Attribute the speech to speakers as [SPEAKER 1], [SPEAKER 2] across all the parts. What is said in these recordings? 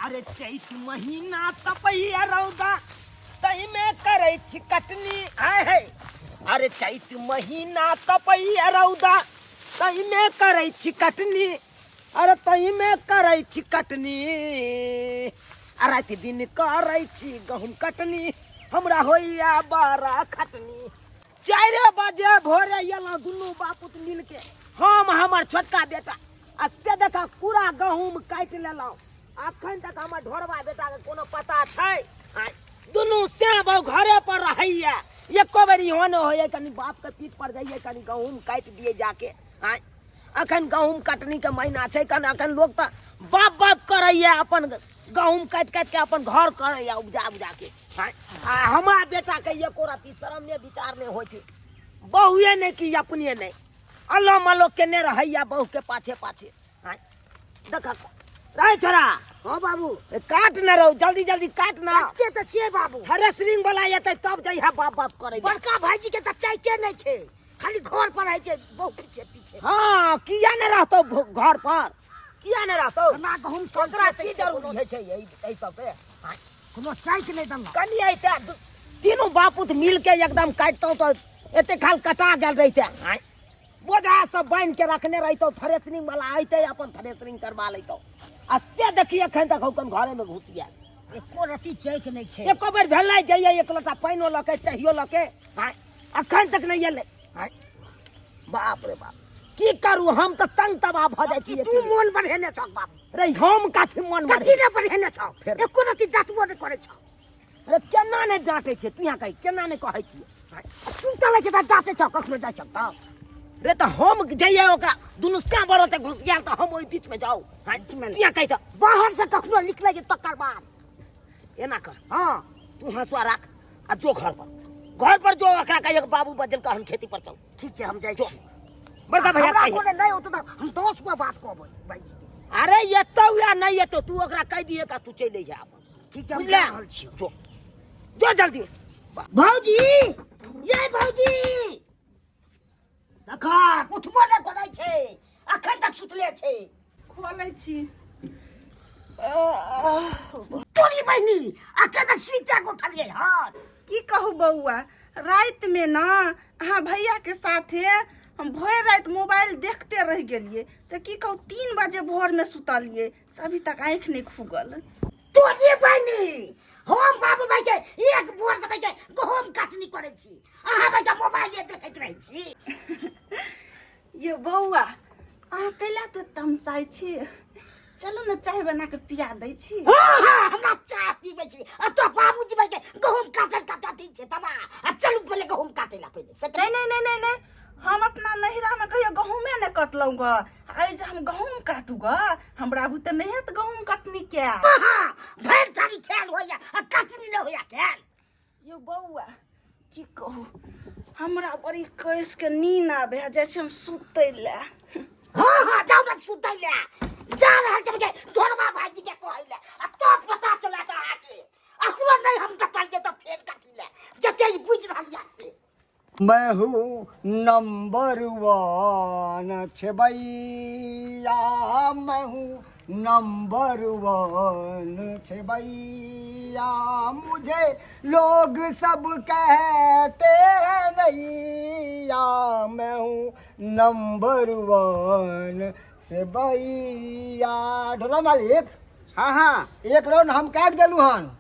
[SPEAKER 1] अरे चैत महीना तपैया रौदा तहिमे करै छी कटनी आय है। अरे चैत महीना तपैया रौदा तहिमे करै छी कटनी, अरे तहिमे करै छी कटनी, आ राति दिन करै छी गहूम कटनी, हमरा होइया बड़ा खटनी। 4 बजे भोरे एलहुँ दुनू बापुत मिलके, हम हमर छोटका बेटा, आ से देखा पूरा गहूम काटि लेलहुँ। अखन तक हमर ढोरबा बेटाके कोनो पता छै? आँय, दुनू श्याम घरे पर रहैया, एको बेर इहो नहि होइए कनि बापके पीठ पर जाइए कनि गहूम काटि दिए जाके। आँय, अखन गहूम कटनीके महीना छै, कनि अखन लोक तऽ बाप बाप करैया अपन गहूम काटि काटि के अपन घर करैया उपजा उपजा के। आँय, आ हमरा बेटाके एको रत्ती शरम नहि विचार नहि होइ छै, बहुए नहि कि अपने नहि, अल्लो मल्लो केने रहैया बहुके पाछे पाछे। आँय, देख रे छोरा।
[SPEAKER 2] हाँ बाबू।
[SPEAKER 1] ए, काट न रहो, जल्दी जल्दी काट ना।
[SPEAKER 2] काटते तऽ छियै बाबू।
[SPEAKER 1] थ्रेसरिंग वाला एतै तब जइहा बाप बाप करै लए।
[SPEAKER 2] बड़का भाईजी के तऽ चाइते नहि छै, खाली घर पर रहै छै बहु पीछे पीछे।
[SPEAKER 1] हाँ, किया नहि रहतौ घर पर, किया नहि रहतौ?
[SPEAKER 2] हमरा गहुम
[SPEAKER 1] ओकरा
[SPEAKER 2] चलते
[SPEAKER 1] की
[SPEAKER 2] छै,
[SPEAKER 1] जरूरी
[SPEAKER 2] कोनो
[SPEAKER 1] होइ छै एहि सबके? हाँ।
[SPEAKER 2] कोनो चाइक नहि देलक।
[SPEAKER 1] कनि अइते तीनू बापूत मिल के एकदम काटितौ तऽ एते खाल कटा गेल रहिते। हाँ। बोझा सब बान्हि के रखने रहितौ, थ्रेसरिंग वाला अइते अपन थ्रेसरिंग करवा लैतौ। आ से देखी एखन तक हम घरे में घुसि गेल,
[SPEAKER 2] एको रत्ती चैक नहि छै।
[SPEAKER 1] एको बेर भेलै जइयै एक लोटा पानिओ लऽ के चाहियो लऽ के, हाँ, अखन तक नहि एलै। हाँ, बाप रे बाप, की करू हम तऽ तंग तबाह भऽ जाइ छी।
[SPEAKER 2] तू मोन बढ़ेने छौ बाबू।
[SPEAKER 1] रे हम कथी मोन
[SPEAKER 2] कथी
[SPEAKER 1] बढ़ेने?
[SPEAKER 2] ने बढ़ेने छौ?
[SPEAKER 1] फेर?
[SPEAKER 2] एको रत्ती डाँटबो नहि करै छौ।
[SPEAKER 1] अरे केना नहि डाँटै छै तू, यहाँ कही केना नहि कहै छियै?
[SPEAKER 2] सुतल रहै छै तऽ डाँटै छौ, कखनो जाइ छौ तऽ।
[SPEAKER 1] रे तऽ हम जइयै ओकरा दुनू श्याम बड़ ओतऽ घुसि गेल तऽ हम ओहि बीचमे जाउ? हाँ,
[SPEAKER 2] बीचमे
[SPEAKER 1] तू यहाँ कही तऽ।
[SPEAKER 2] बाहर से कखनो निकलै छै तकर बाद।
[SPEAKER 1] एना कर।
[SPEAKER 2] हाँ।
[SPEAKER 1] तू हँसुआ राख आ जो घर पर, घर पर जो, ओकरा कहिए बाबू बजल हम खेती पर चल।
[SPEAKER 2] ठीक छै, हम जाइ
[SPEAKER 1] जो।
[SPEAKER 2] छी।
[SPEAKER 1] बड़का भैया
[SPEAKER 2] हमरा
[SPEAKER 1] कहिए।
[SPEAKER 2] कोनो नहि होतौ तऽ हम 10 गो बात कहबै भाईजी के।
[SPEAKER 1] अरे एतौ या नहि एतौ, तू ओकरा कहि दिहे का तू चलि अइहे अपन।
[SPEAKER 2] ठीक छै, हम
[SPEAKER 1] बुझले?
[SPEAKER 2] जा रहल छी।
[SPEAKER 1] जो जो जल्दी।
[SPEAKER 2] भौजी, ये भौजी, देखा उठबो नहि करै छै, अखन तक सुतले छै।
[SPEAKER 3] खोलै छी।
[SPEAKER 2] तोरी बहिनी, अखन तक सुति कऽ उठलियै हन।
[SPEAKER 3] की कहू बौआ, रातिमे ने अहाँ भैयाके साथे हम भरि राति मोबाइल देखते रहि गेलियै, से की कहू 3 बजे भोरमे सुतलियै, से अभी तक आँखि नहि खुगल।
[SPEAKER 2] तोरी बहिनी, हम बाबू भाई के एक बोर से भाई के गहूम कटनी करै छी, अहाँ भाई के मोबाइल देखैत रहै छी।
[SPEAKER 3] ये बौआ, अहाँ कैला तऽ तमसाइ छी? चलू ने चाय बना के पिया दै छी।
[SPEAKER 2] हाँ, हाँ, हमरा चाय पीबै छी। आ तो बाबूजी भाई के गहूम काटल काटा दै छै तबा। आ चलू पहिले गहूम काटै ला पहिले। से
[SPEAKER 3] नहीं, नहीं, नहीं, नहीं, नहीं, हम अपना नैहरा में कहियो गहूमे नहीं कटलहुँ ग, आइ जे हम गहूम काटू ग, हमरा बुते नहीं हेत गहूम कटनी के।
[SPEAKER 2] हाँ, भरि थारी खेल होइया आ कटनी नहीं होइया खेल।
[SPEAKER 3] यो बौआ, की कहू, हमरा बड़ी कस के नींद आबे है, जाइ छी हम सुतै लए।
[SPEAKER 2] हाँ हाँ, जाउ ने सुतै लए। जा रहल छी के ढोरबा भाईजी के कहै लए, आ तब पता चलत अहाँके। अखनो नहीं हम डटलियै तऽ फेर कथी लए, जते ई बुझि रहल यऽ से।
[SPEAKER 4] मैं हूँ नंबर 1 छेबैया, मैं हूँ नंबर 1 छेबैया, मुझे लोग सब कहते हैं नैया, मैं हूँ नंबर 1 सेबैया। ढोला मालिक।
[SPEAKER 5] हाँ हाँ।
[SPEAKER 4] एक राउंड हम काट देलू हन,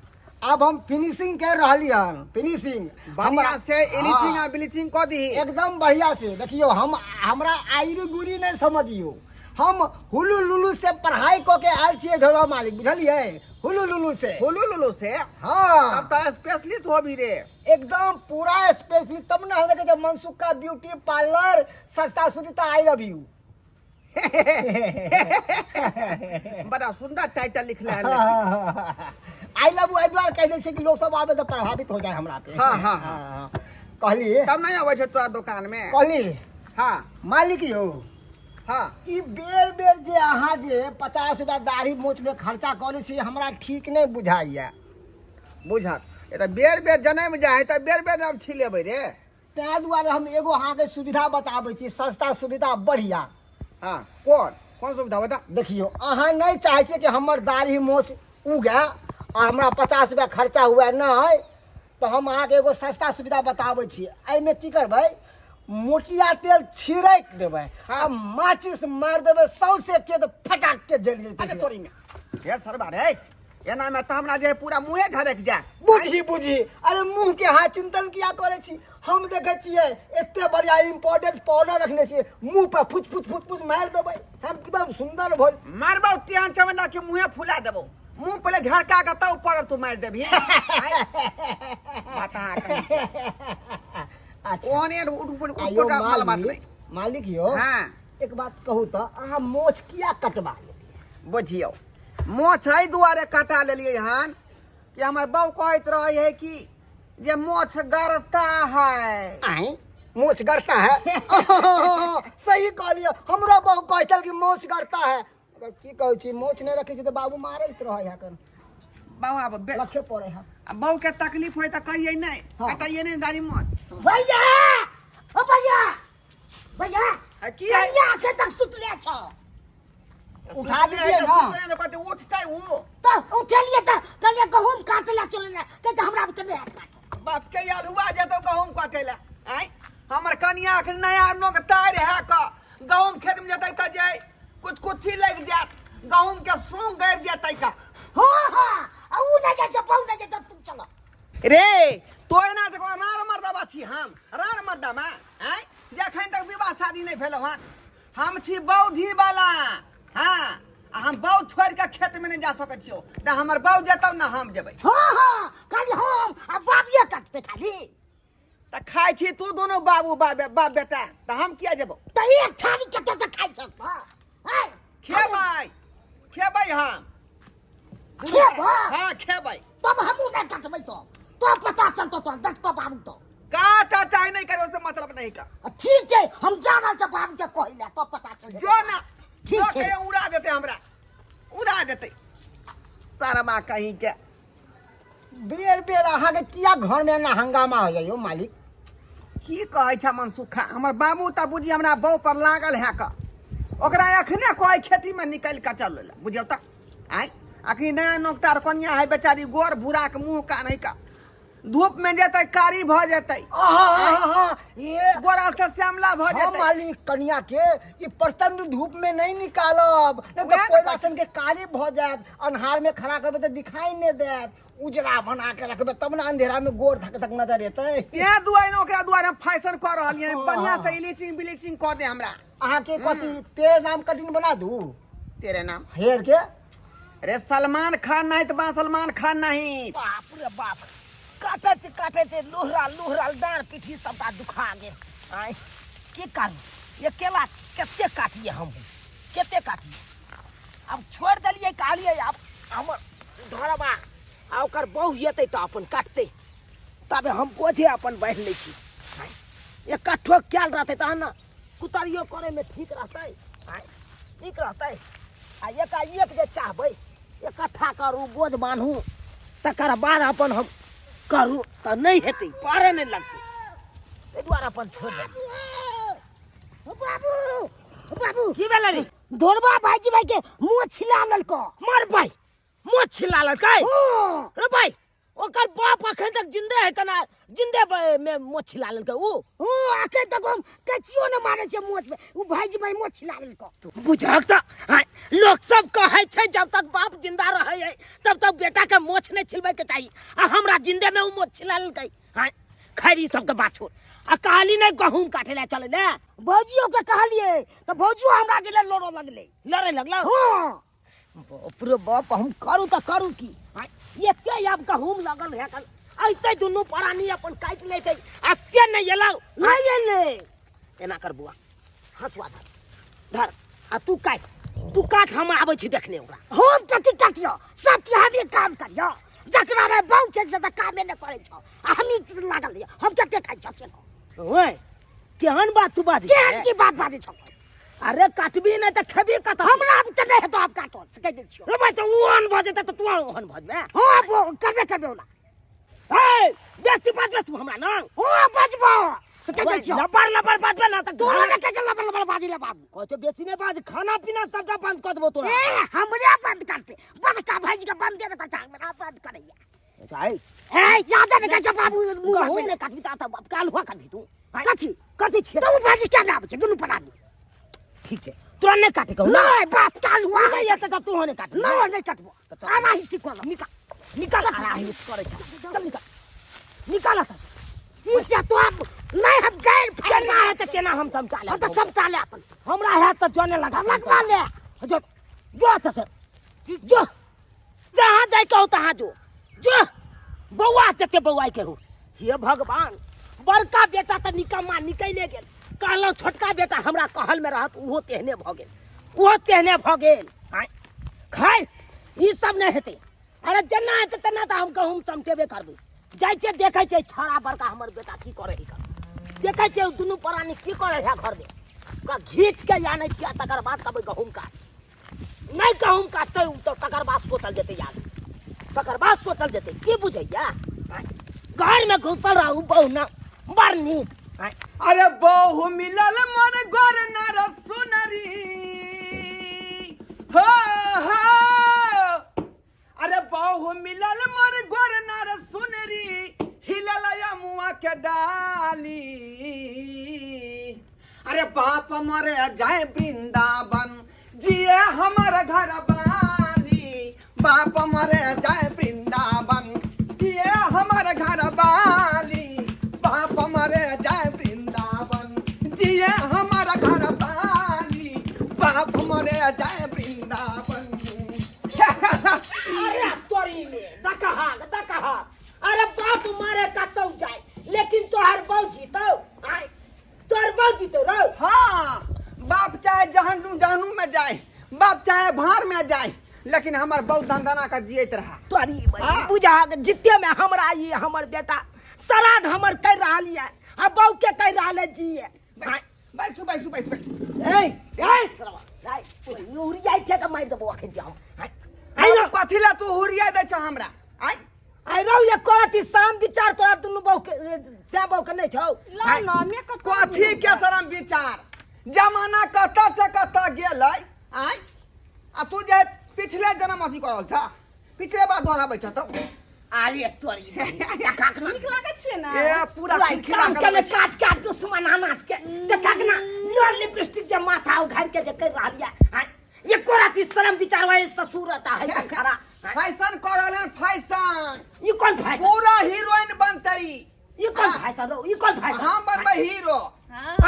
[SPEAKER 4] अब हम फिनिशिंग कर रहली हन, फिनिशिंग
[SPEAKER 5] बढ़िया से एलिचिंग आ ब्लीचिंग क दीही
[SPEAKER 4] एकदम बढ़िया से। देखियो हम हमरा आइरी गुरी नहीं समझियो, हम हुलू लुलू से पढ़ाई क के आयल छियै ढोला मालिक, बुझलियै? हुलू लुलू से।
[SPEAKER 5] हुलू लुलू से?
[SPEAKER 4] हाँ।
[SPEAKER 5] तब तो स्पेशलिस्ट हो भी रे।
[SPEAKER 4] एकदम पूरा स्पेशलिस्ट। तब ना हम देखे छै मनसुख का ब्यूटी पार्लर, सस्ता सुविधा, I love you.
[SPEAKER 5] बड़ा सुंदर टाइटल लिखले है।
[SPEAKER 4] I love you एहि दुआरे कहि दै छै कि लोग सब आबे तऽ प्रभावित हो जाए हमरा पे।
[SPEAKER 5] हाँ, हाँ, हाँ।
[SPEAKER 4] हाँ। कहली
[SPEAKER 5] तब नहीं आबै छै तोरा दुकान में?
[SPEAKER 4] कहली।
[SPEAKER 5] हाँ।
[SPEAKER 4] मालिक यौ।
[SPEAKER 5] हाँ।
[SPEAKER 4] ई बेर बेर जे अहाँ जे 50 रुपया दाढ़ी मोछ में खर्चा करै छी, हमरा ठीक नहि बुझाइया।
[SPEAKER 5] बुझत ए तऽ बेर बेर जनम जाइ है तऽ बेर बेर हम छिलेबै रे।
[SPEAKER 4] ताहि दुआरे हम एगो अहाँके सुविधा बताबै छी, सस्ता सुविधा बढ़िया।
[SPEAKER 5] हाँ, कोन कोन सुविधा बता?
[SPEAKER 4] देखियौ, अहाँ नहि चाहै छियै कि हमर दाढ़ी मोछ उगए आ हमरा 50 रुपया खर्चा हुए नहि, तऽ हम अहाँके एगो सस्ता सुविधा बताबै छी। एहिमे की करबै, मोटिया तेल छिड़क देबै आ माचिस मारि देबै सौंसे के, तऽ फटाक के जलि जेतै।
[SPEAKER 5] अरे तोरी में हे सरबा रे, एना में तऽ हमरा जे पूरा मुँहे झरक जाय।
[SPEAKER 4] बुझी बुझी, अरे मुँह के अहाँ चिंतन किया करै छी? हम देखै छियै एते बढ़िया इम्पोर्टेंट पाउडर रखने छियै, मुँह पर फुच फुच फुच फुच मारि देबै, हम एकदम सुंदर भऽ
[SPEAKER 5] मारबौ तेहन चमड़ा के मुँहे फुला देबौ। मुँह पहिले झड़का के तब ऊपर तू मारि देबही। बता कहीं।
[SPEAKER 4] अच्छा
[SPEAKER 5] ओहने उठ उठ
[SPEAKER 4] आयो
[SPEAKER 5] उठ बात
[SPEAKER 4] मालिक
[SPEAKER 5] नहीं।
[SPEAKER 4] मालिक यौ,
[SPEAKER 5] हाँ।
[SPEAKER 4] एक बात कहू तऽ अहाँ मोछ किया कटवा लेलियै?
[SPEAKER 5] बुझियौ, मोछ एहि दुआरे कटा लेलियै हन कि हमर बहू कहैत रहै है कि जे मोछ गड़ता है।
[SPEAKER 4] आय मोछ गड़ता है? सही कहलियै, हमरो बहू कहै छल कि मोछ गड़ता है। मगर की कहै छी, मोछ नहि रखै छी तऽ बाबू मारैत रहै है कन।
[SPEAKER 5] बहू आब
[SPEAKER 4] लखे पड़ै है।
[SPEAKER 5] आ बहू के तकलीफ होय तऽ कहियै नहि,
[SPEAKER 4] हाँ।
[SPEAKER 5] कटाइए नहि दाढ़ी मोछ।
[SPEAKER 2] भैया, ओ भैया, भैया।
[SPEAKER 5] आ की है?
[SPEAKER 2] कनिया अखन तक सुतले छौ।
[SPEAKER 4] उठा दीजिए ना।
[SPEAKER 5] सुतले कहते उठतै ओ।
[SPEAKER 2] तऽ उठेलियै तऽ कहलियै गहूम काटै लए चलै लए, कहै छै हमरा बुते नहि हैत काटल।
[SPEAKER 5] बाप के आलुआ जेतौ गहूम काटै लए। आँय हमर कनिया अखन नया नोक तारि है कऽ गहूम खेत में जेतै तऽ जे कुछ कुछी लागि जायत, गहूम के सूंग गड़ि जेतै का।
[SPEAKER 2] हाँ हाँ, आ उ नहि जाइ छै, बहु नहि जाइ छै, तू चल।
[SPEAKER 5] रे तो एना देखो, रार मर्दाबा छी हम, रार मर्दाबा। आँय जखन तक विवाह शादी नहि भेलौ हन, हम छी बौधी वाला। हाँ, आ हम बौ छोड़ि कऽ खेत में नहि जा सकै छियौ, ना हमर बौ जेतौ ना हम जेबै।
[SPEAKER 2] हाँ हाँ, खाली हम आ बाबिये काटतै खाली।
[SPEAKER 5] तऽ खाइ छी तू दुनू बाबू बाप बाप बेटा, तऽ हम किया जेबौ?
[SPEAKER 2] तऽ एक थारी कतऽ से खाइ छौ तऽ? आँय?
[SPEAKER 5] खेबै, खेबै हम।
[SPEAKER 2] खेबै?
[SPEAKER 5] हाँ खेबै।
[SPEAKER 2] तब हमहूँ नहि काटबै तऽ तो पता चलतौ, तो डटतो बाबू तो।
[SPEAKER 5] काटा चाहे नहीं करे उससे मतलब नहीं का।
[SPEAKER 2] ठीक छै, हम जा रहल छी बाबू के कहै लए, तो पता चल जेतै।
[SPEAKER 5] जो ना।
[SPEAKER 2] ठीक
[SPEAKER 5] जो
[SPEAKER 2] छै।
[SPEAKER 5] कहियो उड़ा देते, हमरा उड़ा देते सारा माँ कहीं के।
[SPEAKER 4] बेर बेर अहाँके किया घरमे एना हंगामा होइया यौ मालिक?
[SPEAKER 5] की कहै छै मनसुखा, हमर बाबू तऽ बुझी हमरा बहू पर लागल है कऽ, ओकरा एखने कहै खेतीमे निकलि कऽ चल लए। बुझियौ तऽ आँय अखनी नया नोकतार कनिया है बेचारी, गोर भूराके मुँह कान है कऽ, धूप में जेतै कारी भऽ जेतै।
[SPEAKER 4] आहा, ये
[SPEAKER 5] गोरा से श्यामला भऽ
[SPEAKER 4] हाँ
[SPEAKER 5] जेतै।
[SPEAKER 4] मालिक, कनिया के ई प्रचंड धूप में नहीं निकालब, नहीं
[SPEAKER 5] उएह
[SPEAKER 4] तो
[SPEAKER 5] ने
[SPEAKER 4] कोयला
[SPEAKER 5] कहै छी।
[SPEAKER 4] सन के कारी भऽ जायत। अन्हार में खड़ा करबै तऽ दिखाई नहीं देत, उजरा बना के रखबै तब ने अंधेरा में गोर धक धक नजर एतै।
[SPEAKER 5] तें दुआरे ने ओकरा दुआरे हम फैशन कऽ रहलियै,
[SPEAKER 4] हाँ।
[SPEAKER 5] बढ़िया से इलिचिंग ब्लीचिंग कऽ दे हमरा।
[SPEAKER 4] अहाँके कथी तेरे नाम कटिंग बना दू?
[SPEAKER 5] तेरे नाम
[SPEAKER 4] हेयर के।
[SPEAKER 5] अरे सलमान खान नहीं तो बा सलमान खान नहीं।
[SPEAKER 1] बाप रे बाप, काटैत काटैत लोहरा लोहरा डाँड़ पीठी सबटा दुखा गेल। आँय की करू, अकेला कते काटिए, हम कते काटिए। आब छोड़ि देलियै, कहलियै आब हमर घरबा आ ओकर बहु एतै तऽ अपन काटतै, तबे हम बोझे अपन बान्हि लै छी। आँय एकट्ठो कयल रहतै तहन ने कुतरियो करैमे ठीक रहतै। आँय ठीक रहतै। आ एकाएक जे चाहबै इकट्ठा करू बोझ बान्हू तकर बाद अपन हम करू तऽ नहि हेतै, पारे नहि लगतै, ताहि दुआरे अपन छोड़ि देलियै।
[SPEAKER 2] बाबू, बाबू।
[SPEAKER 1] की भेलै रे?
[SPEAKER 2] ढोरबा भाईजी भाई के मुँह छिला लेलको।
[SPEAKER 1] मर भाई, मुँह छिला लेलकै?
[SPEAKER 2] हाँ।
[SPEAKER 1] रे भाई, ओकर बाप अखन तक जिंदे है कना जिंदे में मोछ छिला लेलकै ऊ?
[SPEAKER 2] ओ अखन तक हम कचियो न मारे छै मोछ में, ऊ भाईजी भाई मोछ छिला लेलको।
[SPEAKER 1] बुझक तऽ आँय, लोक सब कहै छै जब तक बाप जिंदा रहै है तब तक बेटा के मोछ नहीं छिलबै के चाही, आ हमरा जिंदे में ऊ मोछ छिला लेलकै। आँय खैर ई सबके बात छोड़, आ कहली नहीं गहूम काटे ला चले ले?
[SPEAKER 2] भौजियो के कहलिए तऽ भौजियो हमरा जे लड़ो लगलै।
[SPEAKER 1] लड़े लगलो?
[SPEAKER 2] हाँ।
[SPEAKER 1] बाप रे बाप, हम करू तऽ करू की? आँय, एते आब गहूम लगल है कल अइते दुनू प्राणी अपन काटि लेतै, आ से नहि एलौ।
[SPEAKER 2] नहि एलै।
[SPEAKER 1] एना कर बुआ, हँसुआ धर धर आ तू काटि, तू काट, हम आबै छी देखने ओकरा।
[SPEAKER 2] हम कथी काटियो, सब के हमे काम करियो, जकरा रे बहु छै से तऽ कामे नहि करै छौ, आ हमही लागल रहियो, हम कते खाइ छौ से कह।
[SPEAKER 1] ओए केहन बात तू बाजै
[SPEAKER 2] केहन
[SPEAKER 1] छै?
[SPEAKER 2] की बात बाजै छौ?
[SPEAKER 1] अरे काटबी नहि तऽ खेबी कतऽ?
[SPEAKER 2] हमरा आब तऽ नहि हेतौ आब काटल, से कहि दै छियौ।
[SPEAKER 1] रे भाइ, तऽ ओ ओहन भऽ जेतै तऽ तू ओहन भऽ जेबै।
[SPEAKER 2] हँ, आब ओ करबे करबै ओना।
[SPEAKER 1] ए बेसी बाजबे तू हमरा ना
[SPEAKER 2] ओ बजबो से कह दै छियौ
[SPEAKER 1] लबर लबर बाजबे ना त
[SPEAKER 2] तोरा ने कह लबर लबर बाजी ले बाबू
[SPEAKER 1] कहै छौ बेसी नहि बाज खाना पीना सबटा बंद कऽ देबो तोरा
[SPEAKER 2] ए हमरे बंद करते बड़का भाईजी के बंदे ने करता हमरा बंद करैया
[SPEAKER 1] अच्छा ए
[SPEAKER 2] ए ज्यादा ने कह बाबू मुंह
[SPEAKER 1] गहूम
[SPEAKER 2] में
[SPEAKER 1] नहि काटबी तऽ बाप काल हुआ काटबी तू
[SPEAKER 2] कथी
[SPEAKER 1] कथी छियै
[SPEAKER 2] तो भाईजी क्या नाम छै दुनू परानी
[SPEAKER 1] ठीक छै तोरा नहि काटे कहू
[SPEAKER 2] नहीं बाप काल हुआ
[SPEAKER 1] नहि एतऽ तऽ तू नहि काटबी
[SPEAKER 2] नहीं नहीं कटबो आना ही सीखो
[SPEAKER 1] निकाल निकाल आरा ही करै छै चल निकाल निकाल एतऽ
[SPEAKER 2] ठीक छै तो अब नहीं हम गए
[SPEAKER 1] केना हेतै केना हम समटा
[SPEAKER 2] हम तो समटा ले अपन
[SPEAKER 1] हमरा हैत तऽ जने लगा
[SPEAKER 2] लगवा ले
[SPEAKER 1] जो जो एतऽ से जो जहाँ जाय के हो तहाँ जो जो बौआ जते बौआई के हो हे भगवान बड़का बेटा तऽ निकम्मा निकले गेल कहलहुँ छोटका बेटा हमरा कहल में रहत ओहो तेहने भऽ गेल ओहो तेहने भऽ गेल आँय खैर ई सब नहि हेतै अरे जेना हेतै तेना तऽ हम गहूँम समटेबे करबै जाइ छियै देखै छियै छड़ा बड़का हमर बेटा की करै है देखै छियै दुनू प्राणी की करै है घरमे ओकरा घीच के आनै छियै आ तकर बाद कहबै गहूँम काट नहि गहूँम काटतै ओ तऽ तकर बाद सोचल जेतै यार तकर बाद सोचल जेतै की बुझैया घरमे घुसल रहू बहुना बड़ नीक
[SPEAKER 5] अरे बहु मिलल मोर गोर नर सुनरी हो हो अरे बहु मिलल मोर गोर नर सुनरी हिलल यमुआ के डाली अरे बाप मरे जाए वृंदावन जिए हमर घर बाली बाप मरे जाए वृंदावन जिए हमर घर बाली बाप मरे जाए वृंदावन जिए हमर घर बाली बाप मरे जाए वृंदावन
[SPEAKER 1] अरे तोरी में दकहाग दकहाग अरे बाप मारे कतौ जाए लेकिन तोहर बाप जीतौ आय तोहर बाप जीतौ रौ
[SPEAKER 5] हाँ बाप चाहे जहनु जहनु में जाए बाप चाहे भार में जाए लेकिन हमर बहुत धंधना का जियत रहा
[SPEAKER 1] तोरी
[SPEAKER 5] हाँ।
[SPEAKER 1] बुझा जिते में हमरा ई हमर बेटा श्राद्ध हमर कर रहल ये आ बहू के कर रहल है जिए आय
[SPEAKER 5] बैसू बैसू बैसू बैसू
[SPEAKER 1] ए ए सरवा ए उड़ियाइ छै तऽ मारि देबो अखन हम आय आय
[SPEAKER 5] आइ कथी ला तू हुरिया दै छ हमरा आइ
[SPEAKER 1] आइ रौ ये करत शाम विचार तोरा दुनू बहू के श्याम बहू के नहि छौ
[SPEAKER 3] लाउ न मेकअप
[SPEAKER 5] कथी के शरम विचार जमाना कतऽ से कतऽ गेलै आइ आ तू जे पिछले जन्म अथी करल छ पिछले बार दोहराबै छ तऽ
[SPEAKER 1] अरे तोरी देखा के ना
[SPEAKER 3] नीक लागै छियै ने
[SPEAKER 5] ए पूरा
[SPEAKER 1] पूरा
[SPEAKER 5] खिलखिला
[SPEAKER 1] काम
[SPEAKER 5] के
[SPEAKER 1] के
[SPEAKER 5] लगै छै।
[SPEAKER 1] काज के दुश्मन अनाज के देखा के ना लोर लिपस्टिक जे माथा उघाड़ के जे कर रहल ये आँय, एको राति शरम विचार वाले ससुर रहता है खड़ा आँय,
[SPEAKER 5] फैशन कर रहल हन फैशन
[SPEAKER 1] ई कौन फैशन
[SPEAKER 5] पूरा हीरोइन बनतै
[SPEAKER 1] ई कौन फैशन रौ ई कौन फैशन
[SPEAKER 5] हम बनबै हीरो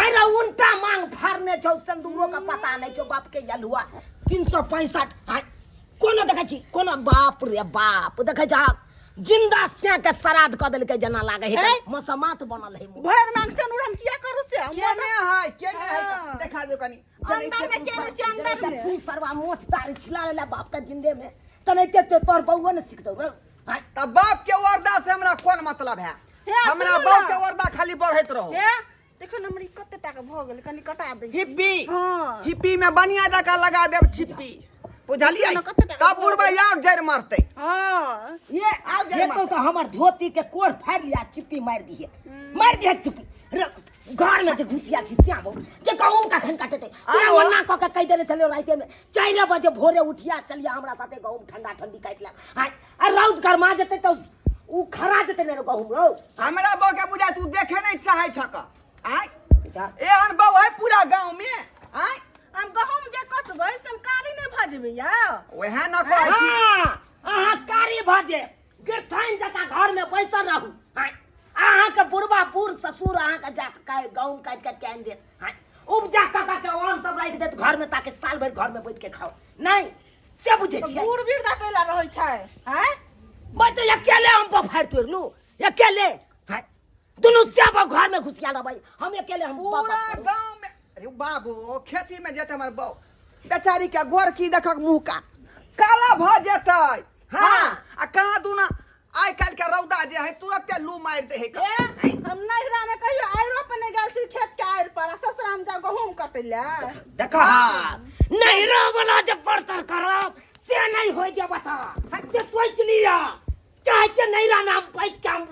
[SPEAKER 1] अरे उनटा मांग फाड़ने छौ सिंदूरो का पता नहीं छौ बाप के यलुआ 365 आँय, कोनो देखै छी कोनो बाप रे बाप देखै जा जिंदा सिया के श्राद्ध कऽ देलकै जेना लागै है मसमात बनल है मुँह।
[SPEAKER 3] भरि मांग से हम किया करू से हम
[SPEAKER 5] केने है केने है
[SPEAKER 3] हाँ।
[SPEAKER 5] देखा दो कनी
[SPEAKER 3] अंदर में केने छै अंदर में
[SPEAKER 1] तू सरवा मोछ दाढ़ी छिला लेला बाप के जिंदे में तनैते तो तोर बउओ ने सीख दौ आँय,
[SPEAKER 5] तब बाप के वर्दा से हमरा कोन मतलब है
[SPEAKER 3] हे,
[SPEAKER 5] हमरा
[SPEAKER 3] सुनू
[SPEAKER 5] बाप
[SPEAKER 3] ना।
[SPEAKER 5] के वर्दा खाली बढ़ैत रहो
[SPEAKER 3] हे देखो न हमर ई कते टाका भऽ गेलै कनि कटा दै
[SPEAKER 5] हिप्पी
[SPEAKER 3] हाँ।
[SPEAKER 5] हिप्पी में बढ़िया जकाँ लगा देब छिप्पी बुझलियै
[SPEAKER 3] ना कते टाका
[SPEAKER 5] तब बुढ़बा आर जड़ि मरतै
[SPEAKER 3] हाँ
[SPEAKER 1] ये
[SPEAKER 5] आब जाय
[SPEAKER 1] ये तो हमर धोती के कोर फाड़ लिया चिप्पी मार दिए मार दिए चिप्पी घर में जे घुसिया छी श्याम जे गहूम कखन कटेतै तोरा ओना कऽ के कहि देने छलियौ रातिमे 4 बजे भोरे उठिया चलिया हमरा साथे गहूम ठंडा ठंडी काटि लेब आय आ रौद गरमा जेतै तऽ उ खरा जेतै ने गहूम रौ
[SPEAKER 5] हमरा बहू के बुझाय तू देखे नहीं चाहे छक आय
[SPEAKER 1] जा।
[SPEAKER 5] एहन बहू है पूरा गांव में आय
[SPEAKER 3] हम गहूम जे कटबै से हम कारी नहि भऽ जेबै यौ
[SPEAKER 5] वएह न कहै छी
[SPEAKER 1] हाँ, अहाँ कारी भऽ जायब गिरथाइन जकाँ घर में बैसल रहू आँय, अहाँके बुढ़बा बूढ़ ससुर अहाँके जात गहूम काटि काटि के आनि देत आँय, उपजा कऽ कऽ के अन्न सब राखि देत घर में ताकि साल भरि घर में बैठ के खाओ नहीं से बुझै
[SPEAKER 3] तऽ
[SPEAKER 1] छियै
[SPEAKER 3] बूढ़ वृद्धा कैला रहै छै आँय
[SPEAKER 1] मैं तो अकेले हम बफार तोड़लू अकेले आँय, दुनू श्याम घर में घुसिया रहबै हम अकेले हम
[SPEAKER 5] पूरा गांव में अरे बाबू खेती में जेतै हमर बहू बेचारी के गोर की देखक मुंह का काला भऽ जेतै
[SPEAKER 1] हाँ।
[SPEAKER 5] आ कहाँ दूना आइ काल्हि के रौदा जे है तुरते लू मारि दै है
[SPEAKER 3] ए, हम नैहरा में कहियो आइरो पर नहि गेल छी खेत के आड़ि पर आ ससुरा में जा गहूम कटै लए
[SPEAKER 1] देखा नैहरा वाला जब बर्तन करब से नहीं होय जे बता से सोच लिया
[SPEAKER 2] चाहे छियै नैहरामे हम बैठ के हम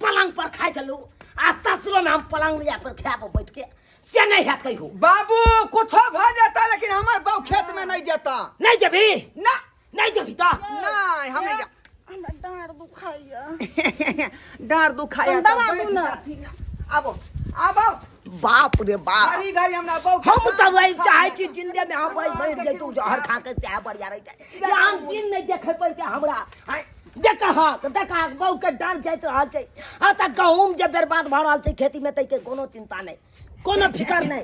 [SPEAKER 2] पलंग पर खाइ छलहुँ आ ससुरोमे हम पलंग पर खायब बैठ के से नहीं हैत कहियो।
[SPEAKER 5] बाबू कुछो भऽ जेता लेकिन हमर बाबू खेत में नहीं जेता।
[SPEAKER 2] नहीं जेबी?
[SPEAKER 5] ना।
[SPEAKER 2] नहीं जेबी तऽ?
[SPEAKER 5] नहीं, हम नहीं जा।
[SPEAKER 3] हमरा डाँड़ दुखाइया।
[SPEAKER 5] डाँड़ दुखाइया।
[SPEAKER 3] दबा दू ना।
[SPEAKER 5] आबो आबो।
[SPEAKER 2] बाप रे बाप।
[SPEAKER 5] घड़ी घड़ी हमरा बहू
[SPEAKER 2] हम तऽ वही चाहै छी जिंदे में हम वही बैठ जैतहुँ जहर खा के सएह बढ़िया रहितै। यहाँ दिन नहीं देखे पड़तै हमरा। देखहक देखहक बहू के डर जाइत रहल छै। आ तऽ गहूम जे बर्बाद भऽ रहल छै खेती में ताहिके कोनो चिंता नहि, कोनो फिकर नहि।